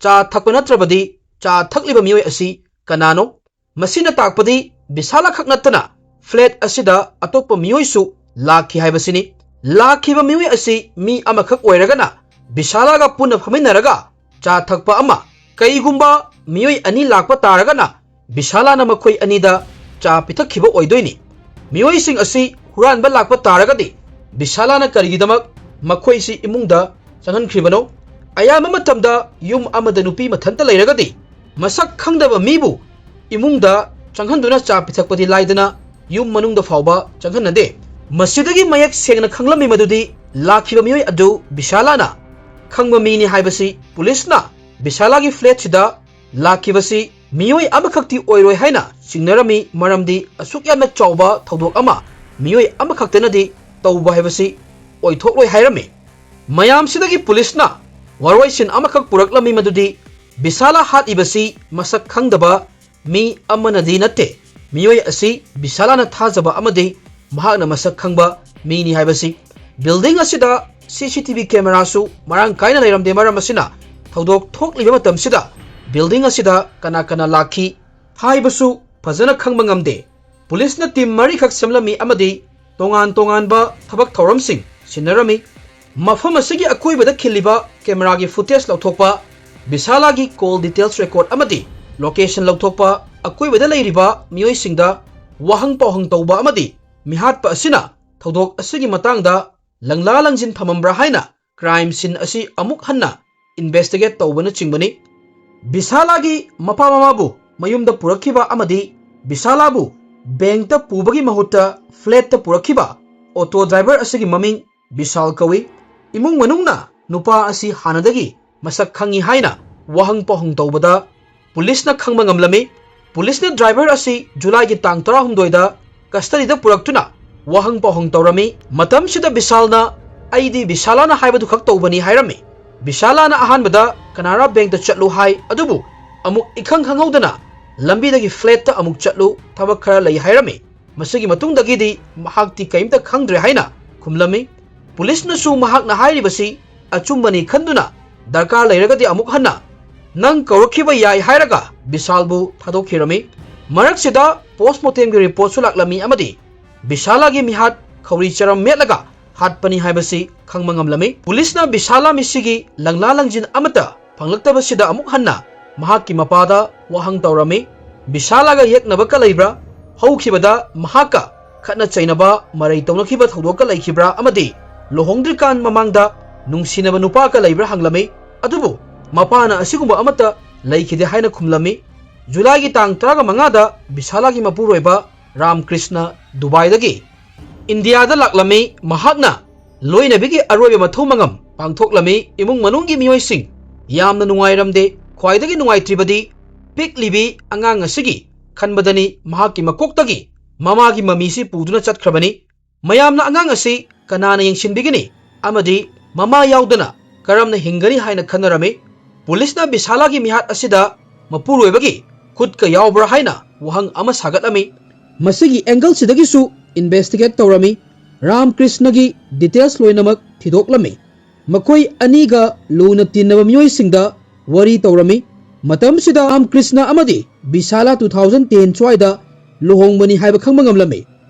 ꯆꯥ ꯊꯛꯄ ꯅꯠꯇ꯭ꯔꯕꯗꯤ ꯆꯥ ꯊꯛꯂꯤꯕ ꯃꯤꯑꯣꯏ ꯑꯁꯤ ꯀꯅꯥꯅꯣ? ꯃꯁꯤꯅ ꯇꯥꯛꯄꯗꯤ ꯕꯤꯁꯥꯂꯥ ꯈꯛ ꯅꯠꯇꯅ ꯐ꯭ꯂꯦꯠ ꯑꯁꯤꯗ ꯑꯇꯣꯞꯄ ꯃꯤꯑꯣꯏꯁꯨ ꯂꯥꯛꯈꯤ ꯍꯥꯏꯕꯁꯤꯅꯤ꯫ ꯂꯥꯛꯈꯤꯕ ꯃꯤꯑꯣꯏ ꯑꯁꯤ ꯃꯤ ꯑꯃꯈꯛ ꯑꯣꯏꯔꯒꯅ ꯕꯤꯁꯥꯂꯥꯒ ꯄꯨꯟꯅ ꯐꯝꯃꯤꯟꯅꯔꯒ ꯆꯥ ꯊꯛꯄ ꯑꯃ, ꯀꯩꯒꯨꯝꯕ ꯃꯤꯑꯣꯏ ꯑꯅꯤ ꯂꯥꯛꯄ ꯇꯥꯔꯒꯅ ꯕꯤꯁꯥꯂꯥꯅ ꯃꯈꯣꯏ ꯑꯅꯤꯗ ꯆꯥ ꯄꯤꯊꯛꯈꯤꯕ ꯑꯣꯏꯗꯣꯏꯅꯤ꯫ ꯃꯤꯑꯣꯏꯁꯤꯡ ꯑꯁꯤ ꯍꯨꯔꯥꯟꯕ ꯂꯥꯛꯄ ꯇꯥꯔꯒꯗꯤ ꯕꯤꯁꯥꯂꯥꯅ ꯀꯔꯤꯒꯤꯗꯃꯛ ꯃꯈꯣꯏꯁꯤ ꯏꯃꯨꯡꯗ ꯆꯪꯍꯟꯈ꯭ꯔꯤꯕꯅꯣ? ꯑꯌꯥꯝꯕ ꯃꯇꯝꯗ ꯌꯨꯝ ꯑꯃꯗ ꯅꯨꯄꯤ ꯃꯊꯟꯇ ꯂꯩꯔꯒꯗꯤ ꯃꯁꯛ ꯈꯪꯗꯕ ꯃꯤꯕꯨ ꯏꯃꯨꯡꯗ ꯆꯪꯍꯟꯗꯨꯅ ꯆꯥ ꯄꯤꯊꯛꯄꯗꯤ ꯂꯥꯏꯗꯅ ꯌꯨꯝ ꯃꯅꯨꯡꯗ ꯐꯥꯎꯕ ꯆꯪꯍꯟꯅꯗꯦ꯫ ꯃꯁꯤꯗꯒꯤ ꯃꯌꯦꯛ ꯁꯦꯡꯅ ꯈꯪꯂꯝꯃꯤ ꯃꯗꯨꯗꯤ ꯂꯥꯛꯈꯤꯕ ꯃꯤꯑꯣꯏ ꯑꯗꯨ ꯕꯤꯁꯥꯂꯥꯅ ꯈꯪꯕ ꯃꯤꯅꯤ ꯍꯥꯏꯕꯁꯤ꯫ ꯄꯨꯂꯤꯁꯅ ꯕꯤꯁꯥꯂꯥꯒꯤ ꯐ꯭ꯂꯦꯠꯁꯤꯗ ꯂꯥꯛꯈꯤꯕꯁꯤ ꯃꯤꯑꯣꯏ ꯑꯃꯈꯛꯇꯤ ꯑꯣꯏꯔꯣꯏ ꯍꯥꯏꯅ ꯆꯤꯡꯅꯔꯝꯃꯤ, ꯃꯔꯝꯗꯤ ꯑꯁꯨꯛ ꯌꯥꯝꯅ ꯆꯥꯎꯕ ꯊꯧꯗꯣꯛ ꯑꯃ ꯃꯤꯑꯣꯏ ꯑꯃꯈꯛꯇꯅꯗꯤ ꯇꯧꯕ ꯍꯥꯏꯕꯁꯤ ꯑꯣꯏꯊꯣꯛꯂꯣꯏ ꯍꯥꯏꯔꯝꯃꯤ꯫ ꯃꯌꯥꯝꯁꯤꯗꯒꯤ ꯄꯨꯂꯤꯁꯅ ꯋꯥꯔꯣꯏꯁꯤꯟ ꯑꯃꯈꯛ ꯄꯨꯔꯛꯂꯝꯃꯤ, ꯃꯗꯨꯗꯤ ꯕꯤꯁꯥꯂꯥ ꯍꯥꯠꯂꯤꯕꯁꯤ ꯃꯁꯛ ꯈꯪꯗꯕ ꯃꯤ ꯑꯃꯅꯗꯤ ꯅꯠꯇꯦ꯫ ꯃꯤꯑꯣꯏ ꯑꯁꯤ ꯕꯤꯁꯥꯂꯥꯅ ꯊꯥꯖꯕ ꯑꯃꯗꯤ ꯃꯍꯥꯛꯅ ꯃꯁꯛ ꯈꯪꯕ ꯃꯤꯅꯤ ꯍꯥꯏꯕꯁꯤ꯫ ꯕꯤꯜꯗꯤꯡ ꯑꯁꯤꯗ ꯁꯤ ꯁꯤ ꯇꯤ ꯚꯤ ꯀꯦꯃꯦꯔꯥꯁꯨ ꯃꯔꯥꯡ ꯀꯥꯏꯅ ꯂꯩꯔꯝꯗꯦ꯫ ꯃꯔꯝ ꯑꯁꯤꯅ ꯊꯧꯗꯣꯛ ꯊꯣꯛꯂꯤꯕ ꯃꯇꯝꯁꯤꯗ ꯕꯤꯜꯗꯤꯡ ꯑꯁꯤꯗ ꯀꯅꯥ ꯀꯅꯥ ꯂꯥꯛꯈꯤ ꯍꯥꯏꯕꯁꯨ ꯐꯖꯅ ꯈꯪꯕ ꯉꯝꯗꯦ꯫ ꯄꯨꯂꯤꯁꯅ ꯇꯤꯝ ꯃꯔꯤꯈꯛ ꯁꯦꯝꯂꯝꯃꯤ ꯑꯃꯗꯤ ꯇꯣꯉꯥꯟ ꯇꯣꯉꯥꯟꯕ ꯊꯕꯛ ꯊꯧꯔꯝꯁꯤꯡ ꯁꯤꯟꯅꯔꯝꯃꯤ꯫ ꯃꯐꯝ ꯑꯁꯤꯒꯤ ꯑꯀꯣꯏꯕꯗ ꯈꯤꯜꯂꯤꯕ ꯀꯦꯃꯦꯔꯥꯒꯤ ꯐꯨꯇꯦꯖ ꯂꯧꯊꯣꯛꯄ, ꯕꯤꯁꯥꯂꯥꯒꯤ ꯀꯣꯜ ꯗꯤꯇꯦꯜꯁ ꯔꯦꯀꯣꯔꯗ ꯑꯃꯗꯤ ꯂꯣꯀꯦꯁꯟ ꯂꯧꯊꯣꯛꯄ, ꯑꯀꯣꯏꯕꯗ ꯂꯩꯔꯤꯕ ꯃꯤꯑꯣꯏꯁꯤꯡꯗ ꯋꯥꯍꯪ ꯄꯥꯎꯍꯪ ꯇꯧꯕ ꯑꯃꯗꯤ ꯃꯤꯍꯥꯠꯄ ꯑꯁꯤꯅ ꯊꯧꯗꯣꯛ ꯑꯁꯤꯒꯤ ꯃꯇꯥꯡꯗ ꯂꯪꯂꯥ ꯂꯪꯖꯤꯟ ꯊꯝꯃꯝꯕ꯭ꯔꯥ ꯍꯥꯏꯅ ꯀ꯭ꯔꯥꯏꯝ ꯁꯤꯟ ꯑꯁꯤ ꯑꯃꯨꯛ ꯍꯟꯅ ꯏꯟꯚꯦꯁꯇꯤꯒꯦꯠ ꯇꯧꯕꯅꯆꯤꯡꯕꯅꯤ꯫ ꯕꯤꯁꯥꯂꯥꯒꯤ ꯃꯄꯥ ꯃꯃꯥꯕꯨ ꯃꯌꯨꯝꯗ ꯄꯨꯔꯛꯈꯤꯕ ꯑꯃꯗꯤ ꯕꯤꯁꯥꯂꯥꯕꯨ ꯕꯦꯡꯛꯇ ꯄꯨꯕꯒꯤ ꯃꯍꯨꯠꯇ ꯐ꯭ꯂꯦꯠꯇ ꯄꯨꯔꯛꯈꯤꯕ ꯑꯣꯇꯣ ꯗ꯭ꯔꯥꯏꯚꯔ ꯑꯁꯤꯒꯤ ꯃꯃꯤꯡ ꯕꯤꯁꯥꯜ ꯀꯧꯏ꯫ ꯏꯃꯨꯡ ꯃꯅꯨꯡꯅ ꯅꯨꯄꯥ ꯑꯁꯤ ꯍꯥꯟꯅꯗꯒꯤ ꯃꯁꯛ ꯈꯪꯏ ꯍꯥꯏꯅ ꯋꯥꯍꯪ ꯄꯥꯎꯍꯪ ꯇꯧꯕꯗ ꯄꯨꯂꯤꯁꯅ ꯈꯪꯕ ꯉꯝꯂꯝꯃꯤ꯫ ꯄꯨꯂꯤꯁꯅ ꯗ꯭ꯔꯥꯏꯚꯔ ꯑꯁꯤ ꯖꯨꯂꯥꯏꯒꯤ ꯇꯥꯡ ꯇꯔꯥꯍꯨꯝꯗꯣꯏꯗ ꯀꯁꯇꯗꯤꯗ ꯄꯨꯔꯛꯇꯨꯅ ꯋꯥꯍꯪ ꯄꯥꯎꯍꯪ ꯇꯧꯔꯝꯃꯤ꯫ ꯃꯇꯝꯁꯤꯗ ꯕꯤꯁꯥꯜꯅ, "ꯑꯩꯗꯤ ꯕꯤꯁꯥꯂꯥꯅ ꯍꯥꯏꯕꯗꯨ ꯈꯛ ꯇꯧꯕꯅꯤ" ꯍꯥꯏꯔꯝꯃꯤ꯫ ꯕꯤꯁꯥꯂꯥꯅ ꯑꯍꯥꯟꯕꯗ ꯀꯅꯥꯔꯥ ꯕꯦꯡꯛꯇ ꯆꯠꯂꯨ ꯍꯥꯏ, ꯑꯗꯨꯕꯨ ꯑꯃꯨꯛ ꯏꯈꯪ ꯈꯪꯍꯧꯗꯅ ꯂꯝꯕꯤꯗꯒꯤ ꯐ꯭ꯂꯦꯠꯇ ꯑꯃꯨꯛ ꯆꯠꯂꯨ, ꯊꯕꯛ ꯈꯔ ꯂꯩ ꯍꯥꯏꯔꯝꯃꯤ꯫ ꯃꯁꯤꯒꯤ ꯃꯇꯨꯡꯗꯒꯤꯗꯤ ꯃꯍꯥꯛꯇꯤ ꯀꯔꯤꯝꯇ ꯈꯪꯗ꯭ꯔꯦ ꯍꯥꯏꯅ ꯈꯨꯝꯂꯝꯃꯤ꯫ ꯄꯨꯂꯤꯁꯅꯁꯨ ꯃꯍꯥꯛꯅ ꯍꯥꯏꯔꯤꯕꯁꯤ ꯑꯆꯨꯝꯕꯅꯤ ꯈꯟꯗꯨꯅ ꯗꯔꯀꯥꯔ ꯂꯩꯔꯒꯗꯤ ꯑꯃꯨꯛ ꯍꯟꯅ ꯅꯪ ꯀꯧꯔꯛꯈꯤꯕ ꯌꯥꯏ ꯍꯥꯏꯔꯒ ꯕꯤꯁꯥꯜꯕꯨ ꯊꯥꯗꯣꯛꯈꯤꯔꯝꯃꯤ꯫ ꯃꯔꯛꯁꯤꯗ ꯄꯣꯁꯃꯣꯔꯇꯦꯝꯒꯤ ꯔꯤꯄꯣꯔꯠꯁꯨ ꯂꯥꯛꯂꯝꯃꯤ ꯑꯃꯗꯤ ꯕꯤꯁꯥꯂꯥꯒꯤ ꯃꯤꯍꯥꯠ ꯈꯧꯔꯤ ꯆꯔꯝ ꯃꯦꯠꯂꯒ ꯍꯥꯠꯄꯅꯤ ꯍꯥꯏꯕꯁꯤ ꯈꯪꯕ ꯉꯝꯂꯝꯃꯤ꯫ ꯄꯨꯂꯤꯁꯅ ꯕꯤꯁꯥꯂꯥ ꯃꯤꯁꯤꯒꯤ ꯂꯪꯂꯥ ꯂꯪꯖꯤꯟ ꯑꯃꯠꯇ ꯐꯪꯂꯛꯇꯕꯁꯤꯗ ꯑꯃꯨꯛ ꯍꯟꯅ ꯃꯍꯥꯛꯀꯤ ꯃꯄꯥꯗ ꯋꯥꯍꯪ ꯇꯧꯔꯝꯃꯤ꯫ ꯕꯤꯁꯥꯂꯥꯒ ꯌꯦꯛꯅꯕꯒ ꯂꯩꯕ꯭ꯔꯥ? ꯍꯧꯈꯤꯕꯗ ꯃꯍꯥꯛꯀ ꯈꯠꯅ ꯆꯩꯅꯕ, ꯃꯔꯩ ꯇꯧꯅꯈꯤꯕ ꯊꯧꯗꯣꯛꯀ ꯂꯩꯈꯤꯕ꯭ꯔꯥ? ꯑꯃꯗꯤ ꯂꯨꯍꯣꯡꯗ꯭ꯔꯤꯀꯥꯟ ꯃꯃꯥꯡꯗ ꯅꯨꯡꯁꯤꯅꯕ ꯅꯨꯄꯥꯒ ꯂꯩꯕ꯭ꯔꯥ ꯍꯪꯂꯝꯃꯤ꯫ ꯑꯗꯨꯕꯨ ꯃꯄꯥꯅ ꯑꯁꯤꯒꯨꯝꯕ ꯑꯃꯠꯇ ꯂꯩꯈꯤꯗꯦ ꯍꯥꯏꯅ ꯈꯨꯝꯂꯝꯃꯤ꯫ ꯖꯨꯂꯥꯏꯒꯤ ꯇꯥꯡ ꯇꯔꯥꯃꯉꯥꯗ ꯕꯤꯁꯥꯂꯥꯒꯤ ꯃꯄꯨꯔꯣꯏꯕ ꯔꯥꯝ ꯀ꯭ꯔꯤꯁꯅ ꯗꯨꯕꯥꯏꯗꯒꯤ ꯏꯟꯗꯤꯌꯥꯗ ꯂꯥꯛꯂꯝꯃꯤ꯫ ꯃꯍꯥꯛꯅ ꯂꯣꯏꯅꯕꯤꯒꯤ ꯑꯔꯣꯏꯕ ꯃꯊꯧ ꯃꯉꯝ ꯄꯥꯡꯊꯣꯛꯂꯝꯃꯤ꯫ ꯏꯃꯨꯡ ꯃꯅꯨꯡꯒꯤ ꯃꯤꯑꯣꯏꯁꯤꯡ ꯌꯥꯝꯅ ꯅꯨꯡꯉꯥꯏꯔꯝꯗꯦ꯫ ꯈ꯭ꯋꯥꯏꯗꯒꯤ ꯅꯨꯡꯉꯥꯏꯇ꯭ꯔꯤꯕꯗꯤ ꯄꯤꯛꯂꯤꯕꯤ ꯑꯉꯥꯡ ꯑꯁꯤꯒꯤ ꯈꯟꯕꯗꯅꯤ꯫ ꯃꯍꯥꯛꯀꯤ ꯃꯀꯣꯛꯇꯒꯤ ꯃꯃꯥꯒꯤ ꯃꯃꯤꯁꯤ ꯄꯨꯗꯨꯅ ꯆꯠꯈ꯭ꯔꯕꯅꯤ꯫ ꯃꯌꯥꯝꯅ ꯑꯉꯥꯡ ꯑꯁꯤ ꯀꯅꯥꯅ ꯌꯦꯡꯁꯤꯟꯕꯤꯒꯅꯤ ꯑꯃꯗꯤ ꯃꯃꯥ ꯌꯥꯎꯗꯅ ꯀꯔꯝꯅ ꯍꯤꯡꯒꯅꯤ ꯍꯥꯏꯅ ꯈꯟꯅꯔꯝꯃꯤ꯫ ꯄꯨꯂꯤꯁꯅ ꯕꯤꯁꯥꯂꯥꯒꯤ ꯃꯤꯍꯥꯠ ꯑꯁꯤꯗ ꯃꯄꯨꯔꯣꯏꯕꯒꯤ ꯈꯨꯠꯀ ꯌꯥꯎꯕ꯭ꯔꯥ ꯍꯥꯏꯅ ꯋꯥꯍꯪ ꯑꯃ ꯁꯥꯒꯠꯂꯝꯃꯤ꯫ ꯃꯁꯤꯒꯤ ꯑꯦꯡꯒꯜꯁꯤꯗꯒꯤꯁꯨ ꯏꯟꯚꯦꯁꯇꯤꯒꯦꯠ ꯇꯧꯔꯝꯃꯤ꯫ ꯔꯥꯝ ꯀ꯭ꯔꯤꯁꯅꯒꯤ ꯗꯤꯇꯦꯜꯁ ꯂꯣꯏꯅꯃꯛ ꯊꯤꯗꯣꯛꯂꯝꯃꯤ꯫ ꯃꯈꯣꯏ ꯑꯅꯤꯒ ꯂꯨꯅ ꯇꯤꯟꯅꯕ ꯃꯤꯑꯣꯏꯁꯤꯡꯗ ꯋꯥꯔꯤ ꯇꯧꯔꯝꯃꯤ꯫ ꯃꯇꯝꯁꯤꯗ ꯔꯥꯝ ꯀ꯭ꯔꯤꯁꯅ ꯑꯃꯗꯤ ꯕꯤꯁꯥꯂꯥ two thousand ten ꯁ꯭ꯋꯥꯏꯗ ꯂꯨꯍꯣꯡꯕꯅꯤ ꯍꯥꯏꯕ ꯈꯪꯕ ꯉꯝꯂꯝꯃꯤ꯫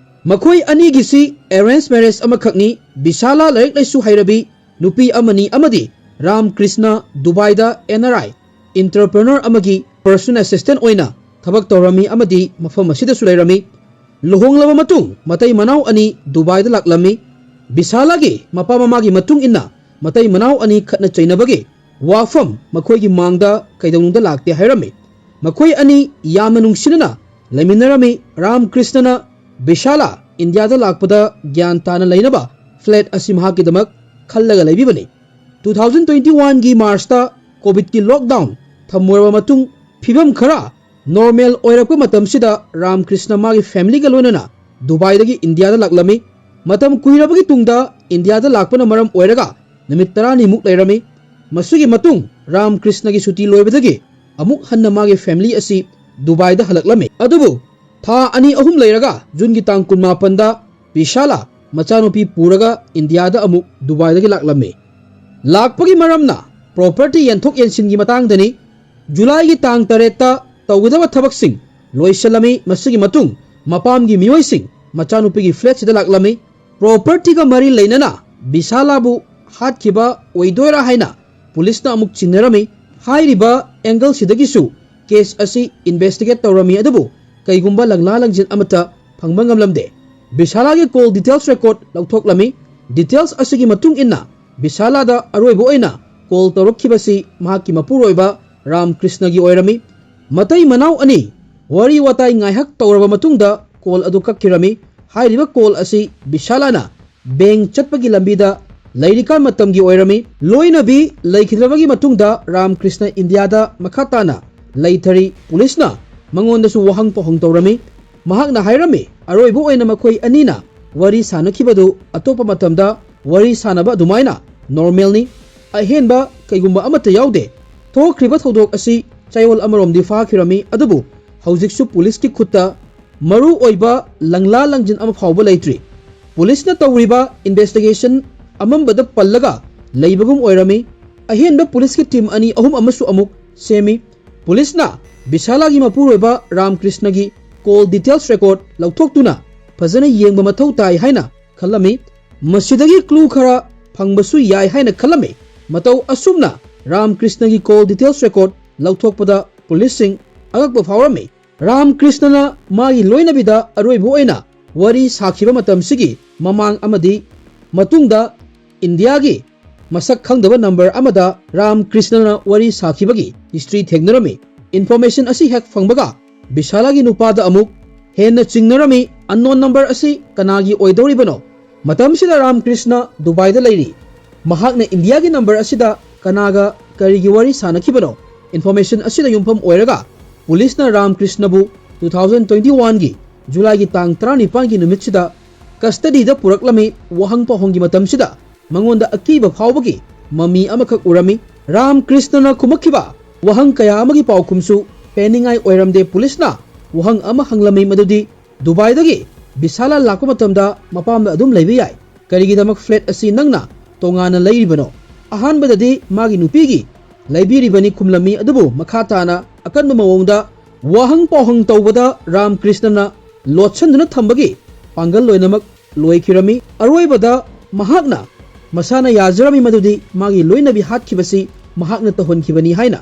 ꯃꯈꯣꯏ ꯑꯅꯤꯒꯤꯁꯤ arrange marriage ꯑꯃꯈꯛꯅꯤ꯫ ꯕꯤꯁꯥꯂꯥ ꯂꯥꯏꯔꯤꯛ ꯂꯥꯏꯁꯨ ꯍꯩꯔꯕꯤ ꯅꯨꯄꯤ ꯑꯃꯅꯤ ꯑꯃꯗꯤ Ram Krishna ꯗꯨꯕꯥꯏꯗ N R I entrepreneur ꯑꯃꯒꯤ personal assistant ꯑꯣꯏꯅ ꯊꯕꯛ ꯇꯧꯔꯝꯃꯤ ꯑꯃꯗꯤ ꯃꯐꯝ ꯑꯁꯤꯗꯁꯨ ꯂꯩꯔꯝꯃꯤ꯫ ꯂꯨꯍꯣꯡꯂꯕ ꯃꯇꯨꯡ ꯃꯇꯩ ꯃꯅꯥꯎ ꯑꯅꯤ ꯗꯨꯕꯥꯏꯗ ꯂꯥꯛꯂꯝꯃꯤ꯫ ꯕꯤꯁꯥꯂꯥꯒꯤ ꯃꯄꯥ ꯃꯃꯥꯒꯤ ꯃꯇꯨꯡ ꯏꯟꯅ ꯃꯇꯩ ꯃꯅꯥꯎ ꯑꯅꯤ ꯈꯠꯅ ꯆꯩꯅꯕꯒꯤ ꯋꯥꯐꯝ ꯃꯈꯣꯏꯒꯤ ꯃꯥꯡꯗ ꯀꯩꯗꯧꯅꯨꯡꯗ ꯂꯥꯛꯇꯦ ꯍꯥꯏꯔꯝꯃꯤ꯫ ꯃꯈꯣꯏ ꯑꯅꯤ ꯌꯥꯝꯅ ꯅꯨꯡꯁꯤꯅꯅ ꯂꯩꯃꯤꯟꯅꯔꯝꯃꯤ꯫ ꯔꯥꯝ ꯀ꯭ꯔꯤꯁꯅꯅ ꯕꯤꯁꯥꯂꯥ ꯏꯟꯗꯤꯌꯥꯗ ꯂꯥꯛꯄꯗ ꯒ꯭ꯌꯥꯟ ꯇꯥꯅ ꯂꯩꯅꯕ flat ꯑꯁꯤ ꯃꯍꯥꯛꯀꯤꯗꯃꯛ ꯈꯜꯂꯒ ꯂꯩꯕꯤꯕꯅꯤ꯫ Two thousand twenty one ꯒꯤ ꯃꯥꯔꯆꯇ ꯀꯣꯚꯤꯗꯀꯤ lockdown ꯊꯝꯃꯨꯔꯕ ꯃꯇꯨꯡ ꯐꯤꯕꯝ ꯈꯔ normal ꯑꯣꯏꯔꯛꯄ ꯃꯇꯝꯁꯤꯗ ꯔꯥꯝ ꯀ꯭ꯔꯤꯁꯅ ꯃꯥꯒꯤ familyꯒ ꯂꯣꯏꯅꯅ ꯗꯨꯕꯥꯏꯗꯒꯤ ꯏꯟꯗꯤꯌꯥꯗ ꯂꯥꯛꯂꯝꯃꯤ꯫ ꯃꯇꯝ ꯀꯨꯏꯔꯕꯒꯤ ꯇꯨꯡꯗ ꯏꯟꯗꯤꯌꯥꯗ ꯂꯥꯛꯄꯅ ꯃꯔꯝ ꯑꯣꯏꯔꯒ ꯅꯨꯃꯤꯠ ꯇꯔꯥꯅꯤꯃꯨꯛ ꯂꯩꯔꯝꯃꯤ꯫ ꯃꯁꯤꯒꯤ ꯃꯇꯨꯡ ꯔꯥꯝ ꯀ꯭ꯔꯤꯁꯅꯒꯤ ꯁꯨꯇꯤ ꯂꯣꯏꯕꯗꯒꯤ ꯑꯃꯨꯛ ꯍꯟꯅ ꯃꯥꯒꯤ family ꯑꯁꯤ ꯗꯨꯕꯥꯏꯗ ꯍꯜꯂꯛꯂꯝꯃꯤ꯫ ꯑꯗꯨꯕꯨ ꯊꯥ ꯑꯅꯤ ꯑꯍꯨꯝ ꯂꯩꯔꯒ ꯖꯨꯟꯒꯤ ꯇꯥꯡ ꯀꯨꯟꯃꯥꯄꯟꯗ ꯕꯤꯁꯥꯂꯥ ꯃꯆꯥꯅꯨꯄꯤ ꯄꯨꯔꯒ ꯏꯟꯗꯤꯌꯥꯗ ꯑꯃꯨꯛ ꯗꯨꯕꯥꯏꯗꯒꯤ ꯂꯥꯛꯂꯝꯃꯤ꯫ ꯂꯥꯛꯄꯒꯤ ꯃꯔꯝꯅ property ꯌꯦꯟꯊꯣꯛ ꯌꯦꯟꯁꯤꯟꯒꯤ ꯃꯇꯥꯡꯗꯅꯤ꯫ ꯖꯨꯂꯥꯏꯒꯤ ꯇꯥꯡ ꯇꯔꯦꯠꯇ ꯇꯧꯒꯗꯕ ꯊꯕꯛꯁꯤꯡ ꯂꯣꯏꯁꯤꯜꯂꯝꯃꯤ꯫ ꯃꯁꯤꯒꯤ ꯃꯇꯨꯡ ꯃꯄꯥꯝꯒꯤ ꯃꯤꯑꯣꯏꯁꯤꯡ ꯃꯆꯥꯅꯨꯄꯤꯒꯤ flatꯁꯤꯗ ꯂꯥꯛꯂꯝꯃꯤ꯫ Propertyꯒ ꯃꯔꯤ ꯂꯩꯅꯅ ꯕꯤꯁꯥꯂꯥꯕꯨ ꯍꯥꯠꯈꯤꯕ ꯑꯣꯏꯗꯣꯏꯔꯥ ꯍꯥꯏꯅ ꯄꯨꯂꯤꯁꯅ ꯑꯃꯨꯛ ꯆꯤꯡꯅꯔꯝꯃꯤ꯫ ꯍꯥꯏꯔꯤꯕ angleꯁꯤꯗꯒꯤꯁꯨ case ꯑꯁꯤ investigate ꯇꯧꯔꯝꯃꯤ, ꯑꯗꯨꯕꯨ ꯀꯩꯒꯨꯝꯕ ꯂꯪꯂꯥ ꯂꯪꯖꯤꯟ ꯑꯃꯠꯇ ꯐꯪꯕ ꯉꯝꯂꯝꯗꯦ꯫ ꯕꯤꯁꯥꯂꯥꯒꯤ call details record ꯂꯧꯊꯣꯛꯂꯝꯃꯤ꯫ Details ꯑꯁꯤꯒꯤ ꯃꯇꯨꯡ ꯏꯟꯅ ꯕꯤꯁꯥꯂꯥꯗ ꯑꯔꯣꯏꯕ ꯑꯣꯏꯅ call ꯇꯧꯔꯛꯈꯤꯕꯁꯤ ꯃꯍꯥꯛꯀꯤ ꯃꯄꯨꯔꯣꯏꯕ ꯔꯥꯝ ꯀ꯭ꯔꯤꯁꯅꯒꯤ ꯑꯣꯏꯔꯝꯃꯤ꯫ ꯃꯇꯩ ꯃꯅꯥꯎ ꯑꯅꯤ ꯋꯥꯔꯤ ꯋꯥꯇꯥꯏ ꯉꯥꯏꯍꯥꯛ ꯇꯧꯔꯕ ꯃꯇꯨꯡꯗ call ꯑꯗꯨ ꯀꯛꯈꯤꯔꯝꯃꯤ꯫ ꯍꯥꯏꯔꯤꯕ call ꯑꯁꯤ ꯕꯤꯁꯥꯂꯥꯅ bank ꯆꯠꯄꯒꯤ ꯂꯝꯕꯤꯗ ꯂꯩꯔꯤꯀꯥꯟ ꯃꯇꯝꯒꯤ ꯑꯣꯏꯔꯝꯃꯤ꯫ ꯂꯣꯏꯅꯕꯤ ꯂꯩꯈꯤꯗ꯭ꯔꯕꯒꯤ ꯃꯇꯨꯡꯗ ꯔꯥꯝ ꯀ꯭ꯔꯤꯁꯅ ꯏꯟꯗꯤꯌꯥꯗ ꯃꯈꯥ ꯇꯥꯅ ꯂꯩꯊꯔꯤ꯫ ꯄꯨꯂꯤꯁꯅ ꯃꯉꯣꯟꯗꯁꯨ ꯋꯥꯍꯪ ꯄꯥꯎꯍꯪ ꯇꯧꯔꯝꯃꯤ꯫ ꯃꯍꯥꯛꯅ ꯍꯥꯏꯔꯝꯃꯤ, ꯑꯔꯣꯏꯕ ꯑꯣꯏꯅ ꯃꯈꯣꯏ ꯑꯅꯤꯅ ꯋꯥꯔꯤ ꯁꯥꯟꯅꯈꯤꯕꯗꯨ ꯑꯇꯣꯞꯄ ꯃꯇꯝꯗ ꯋꯥꯔꯤ ꯁꯥꯟꯅꯕ ꯑꯗꯨꯃꯥꯏꯅ normalꯅꯤ꯫ ꯑꯍꯦꯟꯕ ꯀꯩꯒꯨꯝꯕ ꯑꯃꯠꯇ ꯌꯥꯎꯗꯦ꯫ ꯊꯣꯛꯈ꯭ꯔꯤꯕ ꯊꯧꯗꯣꯛ ꯑꯁꯤ ꯆꯌꯣꯜ ꯑꯃꯔꯣꯝꯗꯤ ꯐꯥꯈꯤꯔꯝꯃꯤ, ꯑꯗꯨꯕꯨ ꯍꯧꯖꯤꯛꯁꯨ ꯄꯨꯂꯤꯁꯀꯤ ꯈꯨꯠꯇ ꯃꯔꯨ ꯑꯣꯏꯕ ꯂꯪꯂꯥ ꯂꯪꯖꯤꯟ ꯑꯃ ꯐꯥꯎꯕ ꯂꯩꯇ꯭ꯔꯤ꯫ ꯄꯨꯂꯤꯁꯅ ꯇꯧꯔꯤꯕ investigation ꯑꯃꯝꯕꯗ ꯄꯜꯂꯒ ꯂꯩꯕꯒꯨꯝ ꯑꯣꯏꯔꯝꯃꯤ꯫ ꯑꯍꯦꯟꯕ ꯄꯨꯂꯤꯁꯀꯤ team ꯑꯅꯤ ꯑꯍꯨꯝ ꯑꯃꯁꯨ ꯑꯃꯨꯛ ꯁꯦꯝꯃꯤ꯫ ꯄꯨꯂꯤꯁꯅ ꯕꯤꯁꯥꯂꯥꯒꯤ ꯃꯄꯨꯔꯣꯏꯕ ꯔꯥꯝ ꯀ꯭ꯔꯤꯁꯅꯒꯤ call details record ꯂꯧꯊꯣꯛꯇꯨꯅ ꯐꯖꯅ ꯌꯦꯡꯕ ꯃꯊꯧ ꯇꯥꯏ ꯍꯥꯏꯅ ꯈꯜꯂꯝꯃꯤ꯫ ꯃꯁꯤꯗꯒꯤ clue ꯈꯔ ꯐꯪꯕꯁꯨ ꯌꯥꯏ ꯍꯥꯏꯅ ꯈꯜꯂꯝꯃꯤ꯫ ꯃꯇꯧ ꯑꯁꯨꯝꯅ ꯔꯥꯝ ꯀ꯭ꯔꯤꯁꯅꯒꯤ call details record ꯂꯧꯊꯣꯛꯄꯗ ꯄꯨꯂꯤꯁꯁꯤꯡ ꯑꯉꯛꯄ ꯐꯥꯎꯔꯝꯃꯤ꯫ ꯔꯥꯝ ꯀ꯭ꯔꯤꯁꯅꯅ ꯃꯥꯒꯤ ꯂꯣꯏꯅꯕꯤꯗ ꯑꯔꯣꯏꯕ ꯑꯣꯏꯅ ꯋꯥꯔꯤ ꯁꯥꯈꯤꯕ ꯃꯇꯝꯁꯤꯒꯤ ꯃꯃꯥꯡ ꯑꯃꯗꯤ ꯃꯇꯨꯡꯗ ꯏꯟꯗꯤꯌꯥꯒꯤ ꯃꯁꯛ ꯈꯪꯗꯕ ꯅꯝꯕꯔ ꯑꯃꯗ ꯔꯥꯝ ꯀ꯭ꯔꯤꯁꯅꯅ ꯋꯥꯔꯤ ꯁꯥꯈꯤꯕꯒꯤ history ꯊꯦꯡꯅꯔꯝꯃꯤ꯫ Information ꯑꯁꯤ ꯍꯦꯛ ꯐꯪꯕꯒ ꯕꯤꯁꯥꯂꯥꯒꯤ ꯅꯨꯄꯥꯗ ꯑꯃꯨꯛ ꯍꯦꯟꯅ ꯆꯤꯡꯅꯔꯝꯃꯤ꯫ Unknown number ꯑꯁꯤ ꯀꯅꯥꯒꯤ ꯑꯣꯏꯗꯧꯔꯤꯕꯅꯣ? ꯃꯇꯝꯁꯤꯗ ꯔꯥꯝ ꯀ꯭ꯔꯤꯁꯅ ꯗꯨꯕꯥꯏꯗ ꯂꯩꯔꯤ꯫ ꯃꯍꯥꯛꯅ ꯏꯟꯗꯤꯌꯥꯒꯤ ꯅꯝꯕꯔ ꯑꯁꯤꯗ ꯀꯅꯥꯒ ꯀꯔꯤꯒꯤ ꯋꯥꯔꯤ ꯁꯥꯅꯈꯤꯕꯅꯣ? Information ꯑꯁꯤꯗ ꯌꯨꯝꯐꯝ ꯑꯣꯏꯔꯒ ꯄꯨꯂꯤꯁꯅ Ram ꯀ꯭ꯔꯤꯁꯅꯕꯨ two thousand twenty one ꯒꯤ ꯖꯨꯂꯥꯏꯒꯤ ꯇꯥꯡ ꯇꯔꯥꯅꯤꯄꯥꯟꯒꯤ ꯅꯨꯃꯤꯠꯁꯤꯗ custody ꯗ ꯄꯨꯔꯛꯂꯝꯃꯤ꯫ ꯋꯥꯍꯪ ꯄꯥꯎꯍꯪꯒꯤ ꯃꯇꯝꯁꯤꯗ ꯃꯉꯣꯟꯗ ꯑꯀꯤꯕ ꯐꯥꯎꯕꯒꯤ ꯃꯃꯤ ꯑꯃꯈꯛ ꯎꯔꯝꯃꯤ꯫ ꯔꯥꯝ ꯀ꯭ꯔꯤꯁꯅꯅ ꯈꯨꯝꯃꯛꯈꯤꯕ ꯋꯥꯍꯪ ꯀꯌꯥ ꯑꯃꯒꯤ ꯄꯥꯎꯈꯨꯝꯁꯨ ꯄꯦꯟꯅꯤꯡꯉꯥꯏ ꯑꯣꯏꯔꯝꯗꯦ꯫ ꯄꯨꯂꯤꯁꯅ ꯋꯥꯍꯪ ꯑꯃ ꯍꯪꯂꯝꯃꯤ, ꯃꯗꯨꯗꯤ ꯗꯨꯕꯥꯏꯗꯒꯤ ꯕꯤꯁꯥꯂꯥ ꯂꯥꯛꯄ ꯃꯇꯝꯗ ꯃꯄꯥꯝꯗ ꯑꯗꯨꯝ ꯂꯩꯕ ꯌꯥꯏ, ꯀꯔꯤꯒꯤꯗꯃꯛ flat ꯑꯁꯤ ꯅꯪꯅ ꯇꯣꯉꯥꯟꯅ ꯂꯩꯔꯤꯕꯅꯣ? ꯑꯍꯥꯟꯕꯗꯗꯤ ꯃꯥꯒꯤ ꯅꯨꯄꯤꯒꯤ ꯂꯩꯕꯤꯔꯤꯕꯅꯤ ꯈꯨꯝꯂꯝꯃꯤ, ꯑꯗꯨꯕꯨ ꯃꯈꯥ ꯇꯥꯅ ꯑꯀꯟꯕ ꯃꯑꯣꯡꯗ ꯋꯥꯍꯪ ꯄꯥꯎꯍꯪ ꯇꯧꯕꯗ ꯔꯥꯝ ꯀ꯭ꯔꯤꯁꯅꯅ ꯂꯣꯠꯁꯤꯟꯗꯨꯅ ꯊꯝꯕꯒꯤ ꯄꯥꯡꯒꯜ ꯂꯣꯏꯅꯃꯛ ꯂꯣꯏꯈꯤꯔꯝꯃꯤ꯫ ꯑꯔꯣꯏꯕꯗ ꯃꯍꯥꯛꯅ ꯃꯁꯥꯅ ꯌꯥꯖꯔꯝꯃꯤ ꯃꯗꯨꯗꯤ ꯃꯥꯒꯤ ꯂꯣꯏꯅꯕꯤ ꯍꯥꯠꯈꯤꯕꯁꯤ ꯃꯍꯥꯛꯅ ꯇꯧꯍꯟꯈꯤꯕꯅꯤ ꯍꯥꯏꯅ꯫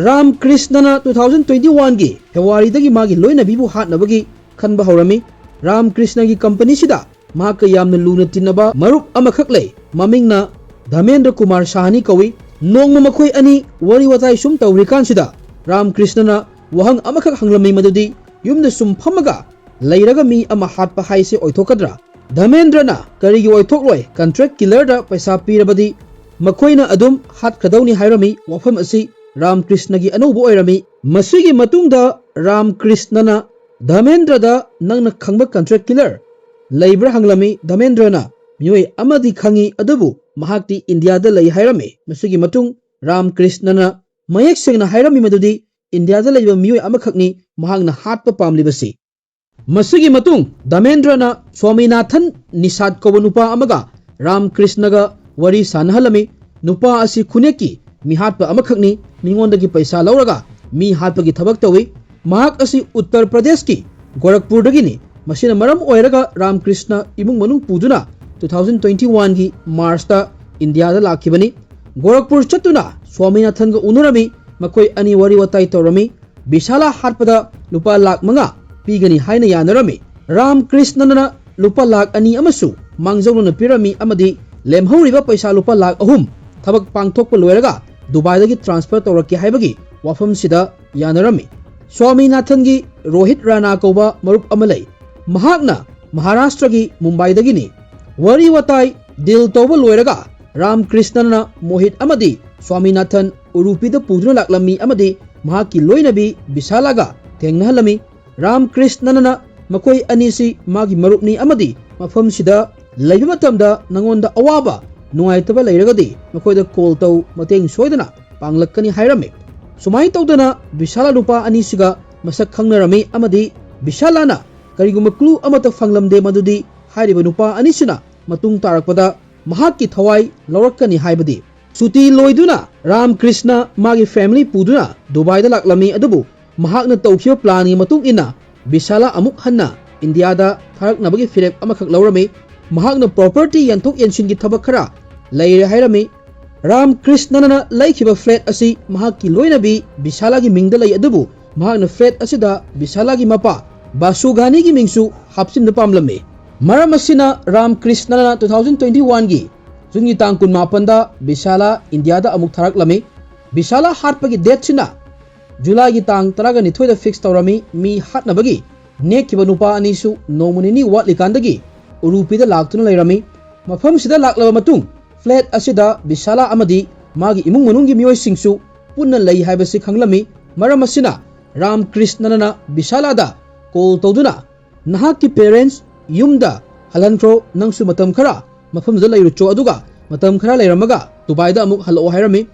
Ram ꯀ꯭ꯔꯤꯁꯅꯅ two thousand twenty one ꯒꯤ ꯐꯦꯕ꯭ꯔꯨꯋꯥꯔꯤꯗꯒꯤ ꯃꯥꯒꯤ ꯂꯣꯏꯅꯕꯤꯕꯨ ꯍꯥꯠꯅꯕꯒꯤ ꯈꯟꯕ ꯍꯧꯔꯝꯃꯤ꯫ ꯔꯥꯝ ꯀ꯭ꯔꯤꯁꯅꯒꯤ ꯀꯝꯄꯅꯤꯁꯤꯗ ꯃꯍꯥꯛꯀ ꯌꯥꯝꯅ ꯂꯨꯅ ꯇꯤꯟꯅꯕ ꯃꯔꯨꯞ ꯑꯃꯈꯛ ꯂꯩ꯫ ꯃꯃꯤꯡꯅ ꯙꯃꯦꯟꯗ꯭ꯔ ꯀꯨꯃꯥꯔ ꯁꯥꯍꯅꯤ ꯀꯧꯏ꯫ ꯅꯣꯡꯃ ꯃꯈꯣꯏ ꯑꯅꯤ ꯋꯥꯔꯤ ꯋꯥꯇꯥꯏ ꯁꯨꯝ ꯇꯧꯔꯤꯀꯥꯟꯁꯤꯗ ꯔꯥꯝ ꯀ꯭ꯔꯤꯁꯅꯅ ꯋꯥꯍꯪ ꯑꯃꯈꯛ ꯍꯪꯂꯝꯃꯤ, ꯃꯗꯨꯗꯤ ꯌꯨꯝꯗ ꯁꯨꯝ ꯐꯝꯃꯒ ꯂꯩꯔꯒ ꯃꯤ ꯑꯃ ꯍꯥꯠꯄ ꯍꯥꯏꯁꯦ ꯑꯣꯏꯊꯣꯛꯀꯗ꯭ꯔꯥ? ꯙꯃꯦꯟꯗ꯭ꯔꯅ ꯀꯔꯤꯒꯤ ꯑꯣꯏꯊꯣꯛꯂꯣꯏ? Contract killer ꯗ ꯄꯩꯁꯥ ꯄꯤꯔꯕꯗꯤ ꯃꯈꯣꯏꯅ ꯑꯗꯨꯝ ꯍꯥꯠꯈ꯭ꯔꯗꯧꯅꯤ ꯍꯥꯏꯔꯝꯃꯤ꯫ ꯋꯥꯐꯝ ꯑꯁꯤ ꯔꯥꯝ ꯀ꯭ꯔꯤꯁꯅꯒꯤ ꯑꯅꯧꯕ ꯑꯣꯏꯔꯝꯃꯤ꯫ ꯃꯁꯤꯒꯤ ꯃꯇꯨꯡꯗ ꯔꯥꯝ ꯀ꯭ꯔꯤꯁꯅꯅ ꯙꯃꯦꯟꯗ꯭ꯔꯗ ꯅꯪꯅ ꯈꯪꯕ contract killer ꯂꯩꯕ꯭ꯔꯥ ꯍꯪꯂꯝꯃꯤ꯫ ꯙꯃꯦꯟꯗ꯭ꯔꯅ ꯃꯤꯑꯣꯏ ꯑꯃꯗꯤ ꯈꯪꯏ, ꯑꯗꯨꯕꯨ ꯃꯍꯥꯛꯇꯤ ꯏꯟꯗꯤꯌꯥꯗ ꯂꯩ ꯍꯥꯏꯔꯝꯃꯤ꯫ ꯃꯁꯤꯒꯤ ꯃꯇꯨꯡ ꯔꯥꯝ ꯀ꯭ꯔꯤꯁꯅꯅ ꯃꯌꯦꯛ ꯁꯦꯡꯅ ꯍꯥꯏꯔꯝꯃꯤ ꯃꯗꯨꯗꯤ ꯏꯟꯗꯤꯌꯥꯗ ꯂꯩꯕ ꯃꯤꯑꯣꯏ ꯑꯃꯈꯛꯅꯤ ꯃꯍꯥꯛꯅ ꯍꯥꯠꯄ ꯄꯥꯝꯂꯤꯕꯁꯤ꯫ ꯃꯁꯤꯒꯤ ꯃꯇꯨꯡ ꯙꯃꯦꯟꯗ꯭ꯔꯅ ꯁ꯭ꯋꯥꯃꯤꯅꯥꯊꯟ ꯅꯤꯁꯥꯗ ꯀꯧꯕ ꯅꯨꯄꯥ ꯑꯃꯒ ꯔꯥꯝ ꯀ꯭ꯔꯤꯁꯅꯒ ꯋꯥꯔꯤ ꯁꯥꯟꯅꯍꯜꯂꯝꯃꯤ꯫ ꯅꯨꯄꯥ ꯑꯁꯤ ꯈꯨꯟꯌꯦꯛꯀꯤ ꯃꯤꯍꯥꯠꯄ ꯑꯃꯈꯛꯅꯤ, ꯃꯤꯉꯣꯟꯗꯒꯤ ꯄꯩꯁꯥ ꯂꯧꯔꯒ ꯃꯤ ꯍꯥꯠꯄꯒꯤ ꯊꯕꯛ ꯇꯧꯏ꯫ ꯃꯍꯥꯛ ꯑꯁꯤ ꯎꯠꯇꯔ ꯄ꯭ꯔꯗꯦꯁꯀꯤ ꯒꯣꯔꯈꯄꯨꯔꯗꯒꯤꯅꯤ꯫ ꯃꯁꯤꯅ ꯃꯔꯝ ꯑꯣꯏꯔꯒ ꯔꯥꯝꯀ꯭ꯔꯤꯁꯅ ꯏꯃꯨꯡ ꯃꯅꯨꯡ ꯄꯨꯗꯨꯅ two thousand twenty one ꯒꯤ March ꯇ ꯏꯟꯗꯤꯌꯥꯗ ꯂꯥꯛꯈꯤꯕꯅꯤ꯫ ꯒꯣꯔꯈꯄꯨꯔ ꯆꯠꯇꯨꯅ ꯁ꯭ꯋꯥꯃꯤꯅꯥꯊꯟꯒ ꯎꯅꯔꯝꯃꯤ꯫ ꯃꯈꯣꯏ ꯑꯅꯤ ꯋꯥꯔꯤ ꯋꯥꯇꯥꯏ ꯇꯧꯔꯝꯃꯤ꯫ ꯕꯤꯁꯥꯂꯥ ꯍꯥꯠꯄꯗ ꯂꯨꯄꯥ ꯂꯥꯈ ꯃꯉꯥ ꯄꯤꯒꯅꯤ ꯍꯥꯏꯅ ꯌꯥꯅꯔꯝꯃꯤ꯫ ꯔꯥꯝꯀ꯭ꯔꯤꯁꯅꯅ ꯂꯨꯄꯥ ꯂꯥꯈ ꯑꯅꯤ ꯑꯃꯁꯨ ꯃꯥꯡꯖꯧꯅꯅ ꯄꯤꯔꯝꯃꯤ ꯑꯃꯗꯤ ꯂꯦꯝꯍꯧꯔꯤꯕ ꯄꯩꯁꯥ ꯂꯨꯄꯥ ꯂꯥꯈ ꯑꯍꯨꯝ ꯊꯕꯛ ꯄꯥꯡꯊꯣꯛꯄ ꯂꯣꯏꯔꯒ ꯗꯨꯕꯥꯏꯗꯒꯤ transfer ꯇꯧꯔꯛꯀꯦ ꯍꯥꯏꯕꯒꯤ ꯋꯥꯐꯝꯁꯤꯗ ꯌꯥꯅꯔꯝꯃꯤ꯫ ꯁ꯭ꯋꯥꯃꯤꯅꯥꯊꯟꯒꯤ ꯔꯣꯍꯤꯠ ꯔꯥꯅꯥ ꯀꯧꯕ ꯃꯔꯨꯞ ꯑꯃ ꯂꯩ꯫ ꯃꯍꯥꯛꯅ ꯃꯍꯥꯔꯥꯁꯇ꯭ꯔꯒꯤ ꯃꯨꯝꯕꯥꯏꯗꯒꯤꯅꯤ꯫ ꯋꯥꯔꯤ ꯋꯥꯇꯥꯏ deal ꯇꯧꯕ ꯂꯣꯏꯔꯒ ꯔꯥꯝꯀ꯭ꯔꯤꯁꯅꯅ ꯃꯣꯍꯤꯠ ꯑꯃꯗꯤ ꯁ꯭ꯋꯥꯃꯤꯅꯥꯊꯟ ꯎꯔꯨꯄꯤꯗ ꯄꯨꯗꯨꯅ ꯂꯥꯛꯂꯝꯃꯤ ꯑꯃꯗꯤ ꯃꯍꯥꯛꯀꯤ ꯂꯣꯏꯅꯕꯤ ꯕꯤꯁꯥꯂꯥꯒ ꯊꯦꯡꯅꯍꯜꯂꯝꯃꯤ꯫ ꯔꯥꯝꯀ꯭ꯔꯤꯁꯅꯅ ꯃꯈꯣꯏ ꯑꯅꯤꯁꯤ ꯃꯥꯒꯤ ꯃꯔꯨꯞꯅꯤ ꯑꯃꯗꯤ ꯃꯐꯝꯁꯤꯗ ꯂꯩꯕ ꯃꯇꯝꯗ ꯅꯉꯣꯟꯗ ꯑꯋꯥꯕ ꯅꯨꯡꯉꯥꯏꯇꯕ ꯂꯩꯔꯒꯗꯤ ꯃꯈꯣꯏꯗ call ꯇꯧ, ꯃꯇꯦꯡ ꯁꯣꯏꯗꯅ ꯄꯥꯡꯂꯛꯀꯅꯤ ꯍꯥꯏꯔꯝꯃꯤ꯫ ꯁꯨꯃꯥꯏꯅ ꯇꯧꯗꯅ ꯕꯤꯁꯥꯂꯥ ꯅꯨꯄꯥ ꯑꯅꯤꯁꯤꯒ ꯃꯁꯛ ꯈꯪꯅꯔꯝꯃꯤ ꯑꯃꯗꯤ ꯕꯤꯁꯥꯂꯥꯅ ꯀꯔꯤꯒꯨꯝꯕ clue ꯑꯃꯠꯇ ꯐꯪꯂꯝꯗꯦ ꯃꯗꯨꯗꯤ ꯍꯥꯏꯔꯤꯕ ꯅꯨꯄꯥ ꯑꯅꯤꯁꯤꯅ ꯃꯇꯨꯡ ꯇꯥꯔꯛꯄꯗ ꯃꯍꯥꯛꯀꯤ ꯊꯋꯥꯏ ꯂꯧꯔꯛꯀꯅꯤ ꯍꯥꯏꯕꯗꯤ꯫ ꯁꯨꯇꯤ ꯂꯣꯏꯗꯨꯅ ꯔꯥꯝꯀ꯭ꯔꯤꯁꯅ ꯃꯥꯒꯤ family ꯄꯨꯗꯨꯅ ꯗꯨꯕꯥꯏꯗ ꯂꯥꯛꯂꯝꯃꯤ, ꯑꯗꯨꯕꯨ ꯃꯍꯥꯛꯅ ꯇꯧꯈꯤꯕ planꯒꯤ ꯃꯇꯨꯡ ꯏꯟꯅ ꯕꯤꯁꯥꯂꯥ ꯑꯃꯨꯛ ꯍꯟꯅ ꯏꯟꯗꯤꯌꯥꯗ ꯊꯥꯔꯛꯅꯕꯒꯤ ꯐꯤꯔꯦꯞ ꯑꯃꯈꯛ ꯂꯧꯔꯝꯃꯤ꯫ ꯃꯍꯥꯛꯅ property ꯌꯦꯟꯊꯣꯛ ꯌꯦꯟꯁꯤꯟꯒꯤ ꯊꯕꯛ ꯈꯔ ꯂꯩꯔꯦ ꯍꯥꯏꯔꯝꯃꯤ꯫ ꯔꯥꯝꯀ꯭ꯔꯤꯁꯅꯅ ꯂꯩꯈꯤꯕ flat ꯑꯁꯤ ꯃꯍꯥꯛꯀꯤ ꯂꯣꯏꯅꯕꯤ ꯕꯤꯁꯥꯂꯥꯒꯤ ꯃꯤꯡꯗ ꯂꯩ, ꯑꯗꯨꯕꯨ ꯃꯍꯥꯛꯅ flat ꯑꯁꯤꯗ ꯕꯤꯁꯥꯂꯥꯒꯤ ꯃꯄꯥ ꯕꯥꯁꯨꯒꯥꯅꯤꯒꯤ ꯃꯤꯡꯁꯨ ꯍꯥꯞꯆꯤꯟꯕ ꯄꯥꯝꯂꯝꯃꯤ꯫ ꯃꯔꯝ ꯑꯁꯤꯅ ꯔꯥꯝꯀ꯭ꯔꯤꯁꯅꯅ two thousand twenty one ꯒꯤ ꯖꯨꯟꯒꯤ ꯇꯥꯡ ꯀꯨꯟꯃꯥꯄꯟꯗ ꯕꯤꯁꯥꯂꯥ ꯏꯟꯗꯤꯌꯥꯗ ꯑꯃꯨꯛ ꯊꯥꯔꯛꯂꯝꯃꯤ꯫ ꯕꯤꯁꯥꯂꯥ ꯍꯥꯠꯄꯒꯤ dateꯁꯤꯅ ꯖꯨꯂꯥꯏꯒꯤ ꯇꯥꯡ ꯇꯔꯥꯒ ꯅꯤꯊꯣꯏꯗ fix ꯇꯧꯔꯝꯃꯤ꯫ ꯃꯤ ꯍꯥꯠꯅꯕꯒꯤ ꯅꯦꯛꯈꯤꯕ ꯅꯨꯄꯥ ꯑꯅꯤꯁꯨ ꯅꯣꯡꯃ ꯅꯤꯅꯤ ꯋꯥꯠꯂꯤꯀꯥꯟꯗꯒꯤ ꯎꯔꯨꯄꯤꯗ ꯂꯥꯛꯇꯨꯅ ꯂꯩꯔꯝꯃꯤ꯫ ꯃꯐꯝꯁꯤꯗ ꯂꯥꯛꯂꯕ ꯃꯇꯨꯡ flat ꯑꯁꯤꯗ ꯕꯤꯁꯥꯂꯥ ꯑꯃꯗꯤ ꯃꯥꯒꯤ ꯏꯃꯨꯡ ꯃꯅꯨꯡꯒꯤ ꯃꯤꯑꯣꯏꯁꯤꯡꯁꯨ ꯄꯨꯟꯅ ꯂꯩ ꯍꯥꯏꯕꯁꯤ ꯈꯪꯂꯝꯃꯤ꯫ ꯃꯔꯝ ꯑꯁꯤꯅ ꯔꯥꯝꯀ꯭ꯔꯤꯁꯅꯅ ꯕꯤꯁꯥꯂꯥꯗ call ꯇꯧꯗꯨꯅ, "ꯅꯍꯥꯛꯀꯤ parents ꯌꯨꯝꯗ ꯍꯜꯍꯟꯈ꯭ꯔꯣ, ꯅꯪꯁꯨ ꯃꯇꯝ ꯈꯔ ꯃꯐꯝꯗꯨꯗ ꯂꯩꯔꯨꯆꯣ, ꯑꯗꯨꯒ ꯃꯇꯝ ꯈꯔ ꯂꯩꯔꯝꯃꯒ ꯗꯨꯕꯥꯏꯗ ꯑꯃꯨꯛ ꯍꯜꯂꯛꯑꯣ" ꯍꯥꯏꯔꯝꯃꯤ꯫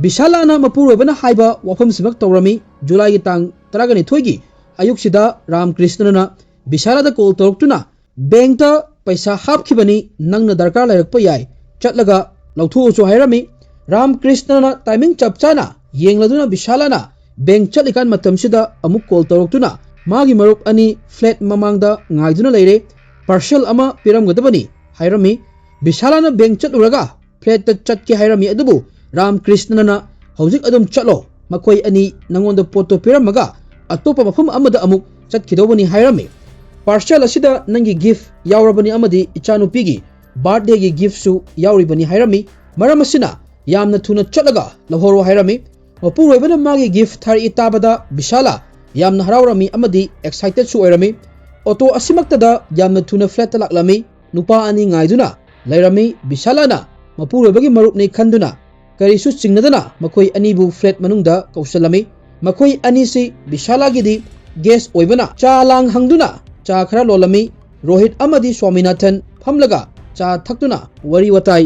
ꯕꯤꯁꯥꯂꯥꯅ ꯃꯄꯨꯔꯣꯏꯕꯅ ꯍꯥꯏꯕ ꯋꯥꯐꯝꯁꯤꯃꯛ ꯇꯧꯔꯝꯃꯤ꯫ ꯖꯨꯂꯥꯏꯒꯤ ꯇꯥꯡ ꯇꯔꯥꯒ ꯅꯤꯊꯣꯏꯒꯤ ꯑꯌꯨꯛꯁꯤꯗ ꯔꯥꯝꯀ꯭ꯔꯤꯁꯅꯅ ꯕꯤꯁꯥꯂꯥꯗ call ꯇꯧꯔꯛꯇꯨꯅ, "Bankꯇ ꯄꯩꯁꯥ ꯍꯥꯞꯈꯤꯕꯅꯤ, ꯅꯪꯅ ꯗꯔꯀꯥꯔ ꯂꯩꯔꯛꯄ ꯌꯥꯏ, ꯆꯠꯂꯒ ꯂꯧꯊꯣꯛꯎꯆꯣ" ꯍꯥꯏꯔꯝꯃꯤ꯫ ꯔꯥꯝꯀ꯭ꯔꯤꯁꯅꯅ timing ꯆꯞ ꯆꯥꯅ ꯌꯦꯡꯂꯗꯨꯅ ꯕꯤꯁꯥꯂꯥꯅ bank ꯆꯠꯂꯤꯀꯥꯟ ꯃꯇꯝꯁꯤꯗ ꯑꯃꯨꯛ call ꯇꯧꯔꯛꯇꯨꯅ, ꯃꯥꯒꯤ ꯃꯔꯨꯞ ꯑꯅꯤ ꯐ꯭ꯂꯦꯠ ꯃꯃꯥꯡꯗ ꯉꯥꯏꯗꯨꯅ ꯂꯩꯔꯦ꯫ ꯄꯥꯔꯁꯦꯜ ꯑꯃ ꯄꯤꯔꯝꯒꯗꯕꯅꯤ ꯍꯥꯏꯔꯝꯃꯤ꯫ ꯕꯤꯁꯥꯂꯥꯅ ꯕꯦꯡ ꯆꯠꯂꯨꯔꯒ ꯐ꯭ꯂꯦꯠꯇ ꯆꯠꯀꯦ ꯍꯥꯏꯔꯝꯃꯤ, ꯑꯗꯨꯕꯨ ꯔꯥꯝꯀ꯭ꯔꯤꯁꯅꯅ "ꯍꯧꯖꯤꯛ ꯑꯗꯨꯝ ꯆꯠꯂꯣ, ꯃꯈꯣꯏ ꯑꯅꯤ ꯅꯉꯣꯟꯗ ꯄꯣꯠꯇꯣ ꯄꯤꯔꯝꯃꯒ ꯑꯇꯣꯞꯄ ꯃꯐꯝ ꯑꯃꯗ ꯑꯃꯨꯛ ꯆꯠꯈꯤꯗꯧꯕꯅꯤ" ꯍꯥꯏꯔꯝꯃꯤ꯫ "ꯄꯥꯔꯁꯦꯜ ꯑꯁꯤꯗ ꯅꯪꯒꯤ ꯒꯤꯐ ꯌꯥꯎꯔꯕꯅꯤ ꯑꯃꯗꯤ ꯏꯆꯥꯅꯨꯄꯤꯒꯤ ꯕꯥꯔꯊꯗꯦꯒꯤ ꯒꯤꯐꯁꯨ ꯌꯥꯎꯔꯤꯕꯅꯤ" ꯍꯥꯏꯔꯝꯃꯤ꯫ ꯃꯔꯝ ꯑꯁꯤꯅ ꯌꯥꯝꯅ ꯊꯨꯅ ꯆꯠꯂꯒ ꯂꯧꯍꯧꯔꯣ ꯍꯥꯏꯔꯝꯃꯤ꯫ ꯃꯄꯨꯔꯣꯏꯕꯅ ꯃꯥꯒꯤ ꯒꯤꯐ ꯊꯥꯔꯛꯏ ꯇꯥꯕꯗ ꯕꯤꯁꯥꯂꯥ ꯌꯥꯝꯅ ꯍꯔꯥꯎꯔꯝꯃꯤ ꯑꯃꯗꯤ ꯑꯦꯛꯁꯥꯏꯇꯦꯗꯁꯨ ꯑꯣꯏꯔꯝꯃꯤ꯫ ꯑꯣꯇꯣ ꯑꯁꯤꯃꯛꯇꯗ ꯌꯥꯝꯅ ꯊꯨꯅ ꯐ꯭ꯂꯦꯠꯇ ꯂꯥꯛꯂꯝꯃꯤ꯫ ꯅꯨꯄꯥ ꯑꯅꯤ ꯉꯥꯏꯗꯨꯅ ꯂꯩꯔꯝꯃꯤ꯫ ꯕꯤꯁꯥꯂꯥꯅ ꯃꯄꯨꯔꯣꯏꯕꯒꯤ ꯃꯔꯨꯞꯅꯤ ꯈꯟꯗꯨꯅ ꯀꯔꯤꯁꯨ ꯆꯤꯡꯅꯗꯅ ꯃꯈꯣꯏ ꯑꯅꯤꯕꯨ ꯐ꯭ꯂꯦꯠ ꯃꯅꯨꯡꯗ ꯀꯧꯁꯤꯜꯂꯝꯃꯤ꯫ ꯃꯈꯣꯏ ꯑꯅꯤꯁꯤ ꯕꯤꯁꯥꯂꯥꯒꯤꯗꯤ ꯒꯦꯁ ꯑꯣꯏꯕꯅ ꯆꯥ ꯂꯥꯡ ꯍꯪꯗꯨꯅ ꯆꯥ ꯈꯔ ꯂꯣꯜꯂꯝꯃꯤ꯫ ꯔꯣꯍꯤꯠ ꯑꯃꯗꯤ ꯁ꯭ꯋꯥꯃꯤꯅꯥꯊꯟ ꯐꯝꯂꯒ ꯆꯥ ꯊꯛꯇꯨꯅ ꯋꯥꯔꯤ ꯋꯥꯇꯥꯏ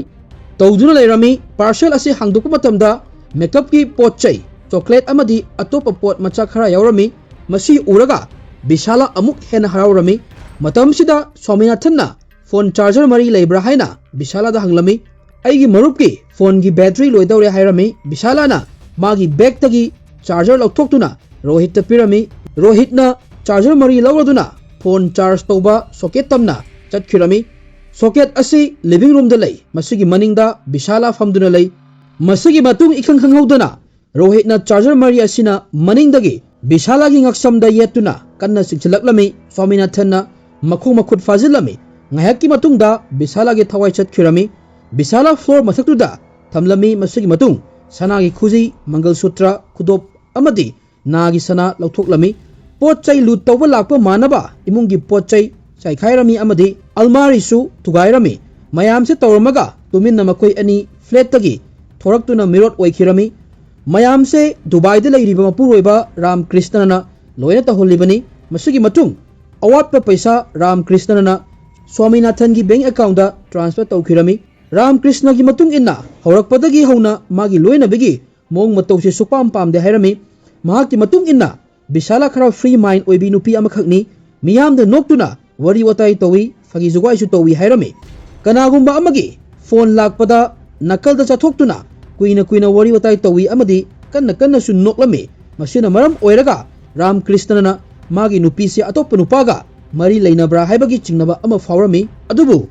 ꯇꯧꯗꯨꯅ ꯂꯩꯔꯝꯃꯤ꯫ ꯄꯥꯔꯁꯦꯜ ꯑꯁꯤ ꯍꯥꯡꯗꯣꯛꯄ ꯃꯇꯝꯗ ꯃꯦꯀꯞꯀꯤ ꯄꯣꯠ ꯆꯩ, ꯆꯣꯀ꯭ꯂꯦꯠ ꯑꯃꯗꯤ ꯑꯇꯣꯞꯄ ꯄꯣꯠ ꯃꯆꯥ ꯈꯔ ꯌꯥꯎꯔꯝꯃꯤ꯫ ꯃꯁꯤ ꯎꯔꯒ ꯕꯤꯁꯥꯂꯥ ꯑꯃꯨꯛ ꯍꯦꯟꯅ ꯍꯔꯥꯎꯔꯝꯃꯤ꯫ ꯃꯇꯝꯁꯤꯗ ꯁ꯭ꯋꯥꯃꯤꯅꯥꯊꯟꯅ "ꯐꯣꯟ ꯆꯥꯔꯖꯔ ꯃꯔꯤ ꯂꯩꯕ꯭ꯔꯥ?" ꯍꯥꯏꯅ ꯕꯤꯁꯥꯂꯥꯗ ꯍꯪꯂꯝꯃꯤ꯫ "ꯑꯩꯒꯤ ꯃꯔꯨꯞꯀꯤ ꯐꯣꯟꯒꯤ ꯕꯦꯇ꯭ꯔꯤ ꯂꯣꯏꯗꯧꯔꯦ" ꯍꯥꯏꯔꯝꯃꯤ꯫ ꯕꯤꯁꯥꯂꯥꯅ ꯃꯥꯒꯤ ꯕꯦꯒꯇꯒꯤ ꯆꯥꯔꯖꯔ ꯂꯧꯊꯣꯛꯇꯨꯅ ꯔꯣꯍꯤꯠꯇ ꯄꯤꯔꯝꯃꯤ꯫ ꯔꯣꯍꯤꯠꯅ ꯆꯥꯔꯖꯔ ꯃꯔꯤ ꯂꯧꯔꯗꯨꯅ ꯐꯣꯟ ꯆꯥꯔꯖ ꯇꯧꯕ ꯁꯣꯀꯦꯠ ꯇꯝꯅ ꯆꯠꯈꯤꯔꯝꯃꯤ꯫ ꯁꯣꯀꯦꯠ ꯑꯁꯤ ꯂꯤꯚꯤꯡ ꯔꯨꯝꯗ ꯂꯩ꯫ ꯃꯁꯤꯒꯤ ꯃꯅꯤꯡꯗ ꯕꯤꯁꯥꯂꯥ ꯐꯝꯗꯨꯅ ꯂꯩ꯫ ꯃꯁꯤꯒꯤ ꯃꯇꯨꯡ ꯏꯈꯪ ꯈꯪꯍꯧꯗꯅ ꯔꯣꯍꯤꯠꯅ ꯆꯥꯔꯖꯔ ꯃꯔꯤ ꯑꯁꯤꯅ ꯃꯅꯤꯡꯗꯒꯤ ꯕꯤꯁꯥꯂꯥꯒꯤ ꯉꯛꯁꯝꯗ ꯌꯦꯠꯇꯨꯅ ꯀꯟꯅ ꯆꯤꯡꯁꯤꯜꯂꯛꯂꯝꯃꯤ꯫ ꯁ꯭ꯋꯥꯃꯤꯅꯥꯊꯟꯅ ꯃꯈꯣꯡ ꯃꯈꯨꯠ ꯐꯥꯖꯤꯜꯂꯝꯃꯤ꯫ ꯉꯥꯏꯍꯥꯛꯀꯤ ꯃꯇꯨꯡꯗ ꯕꯤꯁꯥꯂꯥꯒꯤ ꯊꯋꯥꯏ ꯆꯠꯈꯤꯔꯝꯃꯤ꯫ ꯕꯤꯁꯥꯂꯥ ꯐ꯭ꯂꯣꯔ ꯃꯊꯛꯇꯨꯗ ꯊꯝꯂꯝꯃꯤ꯫ ꯃꯁꯤꯒꯤ ꯃꯇꯨꯡ ꯁꯅꯥꯒꯤ ꯈꯨꯖꯤ, ꯃꯪꯒꯜ ꯁꯨꯇ꯭ꯔ, ꯈꯨꯗꯣꯞ ꯑꯃꯗꯤ ꯅꯥꯒꯤ ꯁꯅꯥ ꯂꯧꯊꯣꯛꯂꯝꯃꯤ꯫ ꯄꯣꯠ ꯆꯩ ꯂꯨꯠ ꯇꯧꯕ ꯂꯥꯛꯄ ꯃꯥꯟꯅꯕ ꯏꯃꯨꯡꯒꯤ ꯄꯣꯠ ꯆꯩ ꯆꯥꯏꯈꯥꯏꯔꯝꯃꯤ ꯑꯃꯗꯤ ꯑꯜꯃꯥꯔꯤꯁꯨ ꯊꯨꯒꯥꯏꯔꯝꯃꯤ꯫ ꯃꯌꯥꯝꯁꯦ ꯇꯧꯔꯝꯃꯒ ꯇꯨꯃꯤꯟꯅ ꯃꯈꯣꯏ ꯑꯅꯤ ꯐ꯭ꯂꯦꯠꯇꯒꯤ ꯊꯣꯔꯛꯇꯨꯅ ꯃꯤꯔꯣꯠ ꯑꯣꯏꯈꯤꯔꯝꯃꯤ꯫ ꯃꯌꯥꯝꯁꯦ ꯗꯨꯕꯥꯏꯗ ꯂꯩꯔꯤꯕ ꯃꯄꯨꯔꯣꯏꯕ ꯔꯥꯝꯀ꯭ꯔꯤꯁꯅꯅ ꯂꯣꯏꯅ ꯇꯧꯍꯜꯂꯤꯕꯅꯤ꯫ ꯃꯁꯤꯒꯤ ꯃꯇꯨꯡ ꯑꯋꯥꯠꯄ ꯄꯩꯁꯥ ꯔꯥꯝꯀ꯭ꯔꯤꯁꯅꯅ ꯁ꯭ꯋꯥꯃꯤꯅꯥꯊꯟꯒꯤ ꯕꯦꯡ ꯑꯦꯀꯥꯎꯟꯗ ꯇ꯭ꯔꯥꯟꯁꯐꯔ ꯇꯧꯈꯤꯔꯝꯃꯤ꯫ ꯔꯥꯝꯀ꯭ꯔꯤꯁꯅꯒꯤ ꯃꯇꯨꯡ ꯏꯟꯅ ꯍꯧꯔꯛꯄꯗꯒꯤ ꯍꯧꯅ ꯃꯥꯒꯤ ꯂꯣꯏꯅꯕꯤꯒꯤ ꯃꯑꯣꯡ ꯃꯇꯧꯁꯤ ꯁꯨꯛꯄꯥꯝ ꯄꯥꯝꯗꯦ ꯍꯥꯏꯔꯝꯃꯤ꯫ ꯃꯍꯥꯛꯀꯤ ꯃꯇꯨꯡ ꯏꯟꯅ ꯕꯤꯁꯥꯂꯥ ꯈꯔ ꯐ꯭ꯔꯤ ꯃꯥꯏꯟ ꯑꯣꯏꯕꯤ ꯅꯨꯄꯤ ꯑꯃꯈꯛꯅꯤ꯫ ꯃꯤꯌꯥꯝꯗ ꯅꯣꯛꯇꯨꯅ ꯋꯥꯔꯤ ꯋꯥꯇꯥꯏ ꯇꯧꯏ, ꯐꯥꯒꯤ ꯖꯨꯒꯥꯏꯁꯨ ꯇꯧꯏ ꯍꯥꯏꯔꯝꯃꯤ꯫ ꯀꯅꯥꯒꯨꯝꯕ ꯑꯃꯒꯤ ꯐꯣꯟ ꯂꯥꯛꯄꯗ ꯅꯥꯀꯜꯗ ꯆꯠꯊꯣꯛꯇꯨꯅ ꯀꯨꯏꯅ ꯀꯨꯏꯅ ꯋꯥꯔꯤ ꯋꯥꯇꯥꯏ ꯇꯧꯏ ꯑꯃꯗꯤ ꯀꯟꯅ ꯀꯟꯅꯁꯨ ꯅꯣꯛꯂꯝꯃꯤ꯫ ꯃꯁꯤꯅ ꯃꯔꯝ ꯑꯣꯏꯔꯒ ꯔꯥꯝꯀ꯭ꯔꯤꯁꯅꯅ ꯃꯥꯒꯤ ꯅꯨꯄꯤꯁꯤ ꯑꯇꯣꯞꯄ ꯅꯨꯄꯥꯒ ꯃꯔꯤ ꯂꯩꯅꯕ꯭ꯔꯥ ꯍꯥꯏꯕꯒꯤ ꯆꯤꯡꯅꯕ ꯑꯃ ꯐꯥꯎꯔꯝꯃꯤ꯫ ꯑꯗꯨꯕꯨ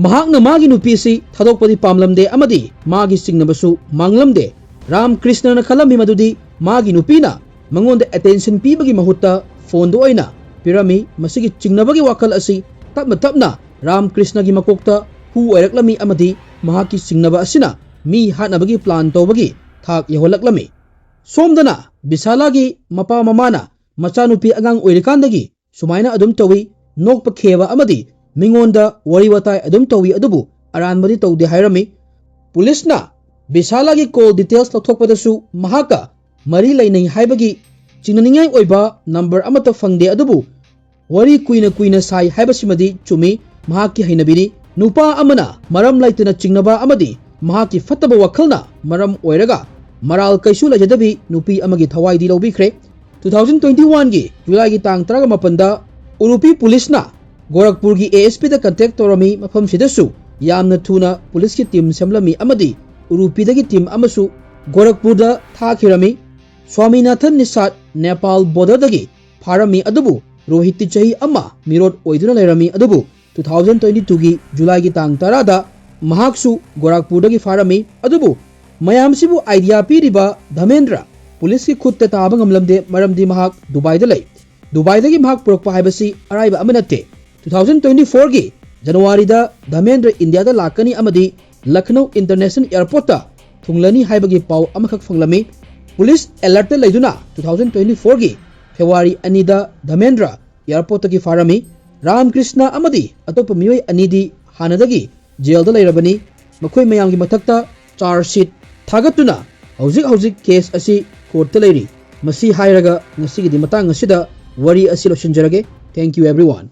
ꯃꯍꯥꯛꯅ ꯃꯥꯒꯤ ꯅꯨꯄꯤꯁꯤ ꯊꯥꯗꯣꯛꯄꯗꯤ ꯄꯥꯝꯂꯝꯗꯦ ꯑꯃꯗꯤ ꯃꯥꯒꯤ ꯆꯤꯡꯅꯕꯁꯨ ꯃꯥꯡꯂꯝꯗꯦ꯫ ꯔꯥꯝ ꯀ꯭ꯔꯤꯁꯅꯅ ꯈꯜꯂꯝꯃꯤ ꯃꯗꯨꯗꯤ ꯃꯥꯒꯤ ꯅꯨꯄꯤꯅ ꯃꯉꯣꯟꯗ attention ꯄꯤꯕꯒꯤ ꯃꯍꯨꯠꯇ ꯐꯣꯟꯗꯨ ꯑꯣꯏꯅ ꯄꯤꯔꯝꯃꯤ꯫ ꯃꯁꯤꯒꯤ ꯆꯤꯡꯅꯕꯒꯤ ꯋꯥꯈꯜ ꯑꯁꯤ ꯇꯞꯅ ꯇꯞꯅ ꯔꯥꯝ ꯀ꯭ꯔꯤꯁꯅꯒꯤ ꯃꯀꯣꯛꯇ ꯍꯨ ꯑꯣꯏꯔꯛꯂꯝꯃꯤ ꯑꯃꯗꯤ ꯃꯍꯥꯛꯀꯤ ꯆꯤꯡꯅꯕ ꯑꯁꯤꯅ ꯃꯤ ꯍꯥꯠꯅꯕꯒꯤ plan ꯇꯧꯕꯒꯤ ꯊꯥꯛ ꯌꯧꯍꯜꯂꯛꯂꯝꯃꯤ꯫ ꯁꯣꯝꯗꯅ ꯕꯤꯁꯥꯂꯥꯒꯤ ꯃꯄꯥ ꯃꯃꯥꯅ ꯃꯆꯥꯅꯨꯄꯤ ꯑꯉꯥꯡ ꯑꯣꯏꯔꯤꯀꯥꯟꯗꯒꯤ ꯁꯨꯃꯥꯏꯅ ꯑꯗꯨꯝ ꯇꯧꯏ, ꯅꯣꯛꯄ ꯈꯦꯕ ꯑꯃꯗꯤ ꯃꯤꯉꯣꯟꯗ ꯋꯥꯔꯤ ꯋꯥꯇꯥꯏ ꯑꯗꯨꯝ ꯇꯧꯏ, ꯑꯗꯨꯕꯨ ꯑꯔꯥꯟꯕꯗꯤ ꯇꯧꯗꯦ ꯍꯥꯏꯔꯝꯃꯤ꯫ ꯄꯨꯂꯤꯁꯅ ꯕꯤꯁꯥꯂꯥꯒꯤ call details ꯂꯧꯊꯣꯛꯄꯗꯁꯨ ꯃꯍꯥꯛꯀ ꯃꯔꯤ ꯂꯩꯅꯩ ꯍꯥꯏꯕꯒꯤ ꯆꯤꯡꯅꯅꯤꯡꯉꯥꯏ ꯑꯣꯏꯕ number ꯑꯃꯠꯇ ꯐꯪꯗꯦ, ꯑꯗꯨꯕꯨ ꯋꯥꯔꯤ ꯀꯨꯏꯅ ꯀꯨꯏꯅ ꯁꯥꯏ ꯍꯥꯏꯕꯁꯤꯃꯗꯤ ꯆꯨꯝꯃꯤ, ꯃꯍꯥꯛꯀꯤ ꯍꯩꯅꯕꯤꯅꯤ꯫ ꯅꯨꯄꯥ ꯑꯃꯅ ꯃꯔꯝ ꯂꯩꯇꯅ ꯆꯤꯡꯅꯕ ꯑꯃꯗꯤ ꯃꯍꯥꯛꯀꯤ ꯐꯠꯇꯕ ꯋꯥꯈꯜꯅ ꯃꯔꯝ ꯑꯣꯏꯔꯒ ꯃꯔꯥꯜ ꯀꯩꯁꯨ ꯂꯩꯖꯗꯕꯤ ꯅꯨꯄꯤ ꯑꯃꯒꯤ ꯊꯋꯥꯏꯗꯤ ꯂꯧꯕꯤꯈ꯭ꯔꯦ꯫ Two thousand twenty one ꯒꯤ ꯖꯨꯂꯥꯏꯒꯤ ꯇꯥꯡ ꯇꯔꯥꯃꯥꯄꯟꯗ ꯎꯔꯨꯄꯤ ꯄꯨꯂꯤꯁꯅ ꯒꯣꯔꯈꯄꯨꯔꯒꯤ ASP ꯗ contact ꯇꯧꯔꯝꯃꯤ꯫ ꯃꯐꯝꯁꯤꯗꯁꯨ ꯌꯥꯝꯅ ꯊꯨꯅ ꯄꯨꯂꯤꯁꯀꯤ team ꯁꯦꯝꯂꯝꯃꯤ ꯑꯃꯗꯤ ꯎꯔꯨꯄꯤꯗꯒꯤ team ꯑꯃꯁꯨ ꯒꯣꯔꯈꯄꯨꯔꯗ ꯊꯥꯈꯤꯔꯝꯃꯤ꯫ ꯁ꯭ꯋꯥꯃꯤꯅꯥꯊꯟ ꯅꯤꯁꯥꯗ ꯅꯦꯄꯥꯜ border ꯗꯒꯤ ꯐꯥꯔꯝꯃꯤ, ꯑꯗꯨꯕꯨ ꯔꯣꯍꯤꯠꯇꯤ ꯆꯍꯤ ꯑꯃ ꯃꯤꯔꯣꯠ ꯑꯣꯏꯗꯨꯅ ꯂꯩꯔꯝꯃꯤ꯫ ꯑꯗꯨꯕꯨ two thousand twenty two ꯒꯤ ꯖꯨꯂꯥꯏꯒꯤ ꯇꯥꯡ ꯇꯔꯥꯗ ꯃꯍꯥꯛꯁꯨ ꯒꯣꯔꯈꯄꯨꯔꯗꯒꯤ ꯐꯥꯔꯝꯃꯤ꯫ ꯑꯗꯨꯕꯨ ꯃꯌꯥꯝꯁꯤꯕꯨ idea ꯄꯤꯔꯤꯕ ꯙꯃꯦꯟꯗ꯭ꯔ ꯄꯨꯂꯤꯁꯀꯤ ꯈꯨꯠꯇ ꯇꯥꯕ ꯉꯝꯂꯝꯗꯦ, ꯃꯔꯝꯗꯤ ꯃꯍꯥꯛ ꯗꯨꯕꯥꯏꯗ ꯂꯩ꯫ ꯗꯨꯕꯥꯏꯗꯒꯤ ꯃꯍꯥꯛ ꯄꯨꯔꯛꯄ ꯍꯥꯏꯕꯁꯤ ꯑꯔꯥꯏꯕ ꯑꯃ ꯅꯠꯇꯦ꯫ Two thousand twenty four ꯒꯤ ꯖꯅꯋꯥꯔꯤꯗ ꯙꯃꯦꯟꯗ꯭ꯔ ꯏꯟꯗꯤꯌꯥꯗ ꯂꯥꯛꯀꯅꯤ ꯑꯃꯗꯤ ꯂꯈꯅꯧ International Airport ꯇ ꯊꯨꯡꯂꯅꯤ ꯍꯥꯏꯕꯒꯤ ꯄꯥꯎ ꯑꯃꯈꯛ ꯐꯪꯂꯝꯃꯤ꯫ ꯄꯨꯂꯤꯁ alert ꯇ ꯂꯩꯗꯨꯅ two thousand twenty four ꯒꯤ ꯐꯦꯕ꯭ꯔꯨꯋꯥꯔꯤ ꯑꯅꯤꯗ ꯙꯃꯦꯟꯗ꯭ꯔ airport ꯇꯒꯤ ꯐꯥꯔꯝꯃꯤ꯫ ꯔꯥꯝ ꯀ꯭ꯔꯤꯁꯅ ꯑꯃꯗꯤ ꯑꯇꯣꯞꯄ ꯃꯤꯑꯣꯏ ꯑꯅꯤꯗꯤ ꯍꯥꯟꯅꯗꯒꯤ jail ꯗ ꯂꯩꯔꯕꯅꯤ꯫ ꯃꯈꯣꯏ ꯃꯌꯥꯝꯒꯤ ꯃꯊꯛꯇ charge sheet ꯊꯥꯒꯠꯇꯨꯅ ꯍꯧꯖꯤꯛ ꯍꯧꯖꯤꯛ case ꯑꯁꯤ court ꯇ ꯂꯩꯔꯤ꯫ ꯃꯁꯤ ꯍꯥꯏꯔꯒ ꯉꯁꯤꯒꯤꯗꯤ ꯃꯇꯥꯡ ꯑꯁꯤꯗ ꯋꯥꯔꯤ ꯑꯁꯤ ꯂꯣꯏꯁꯤꯟꯖꯔꯒꯦ꯫ Thank you everyone꯫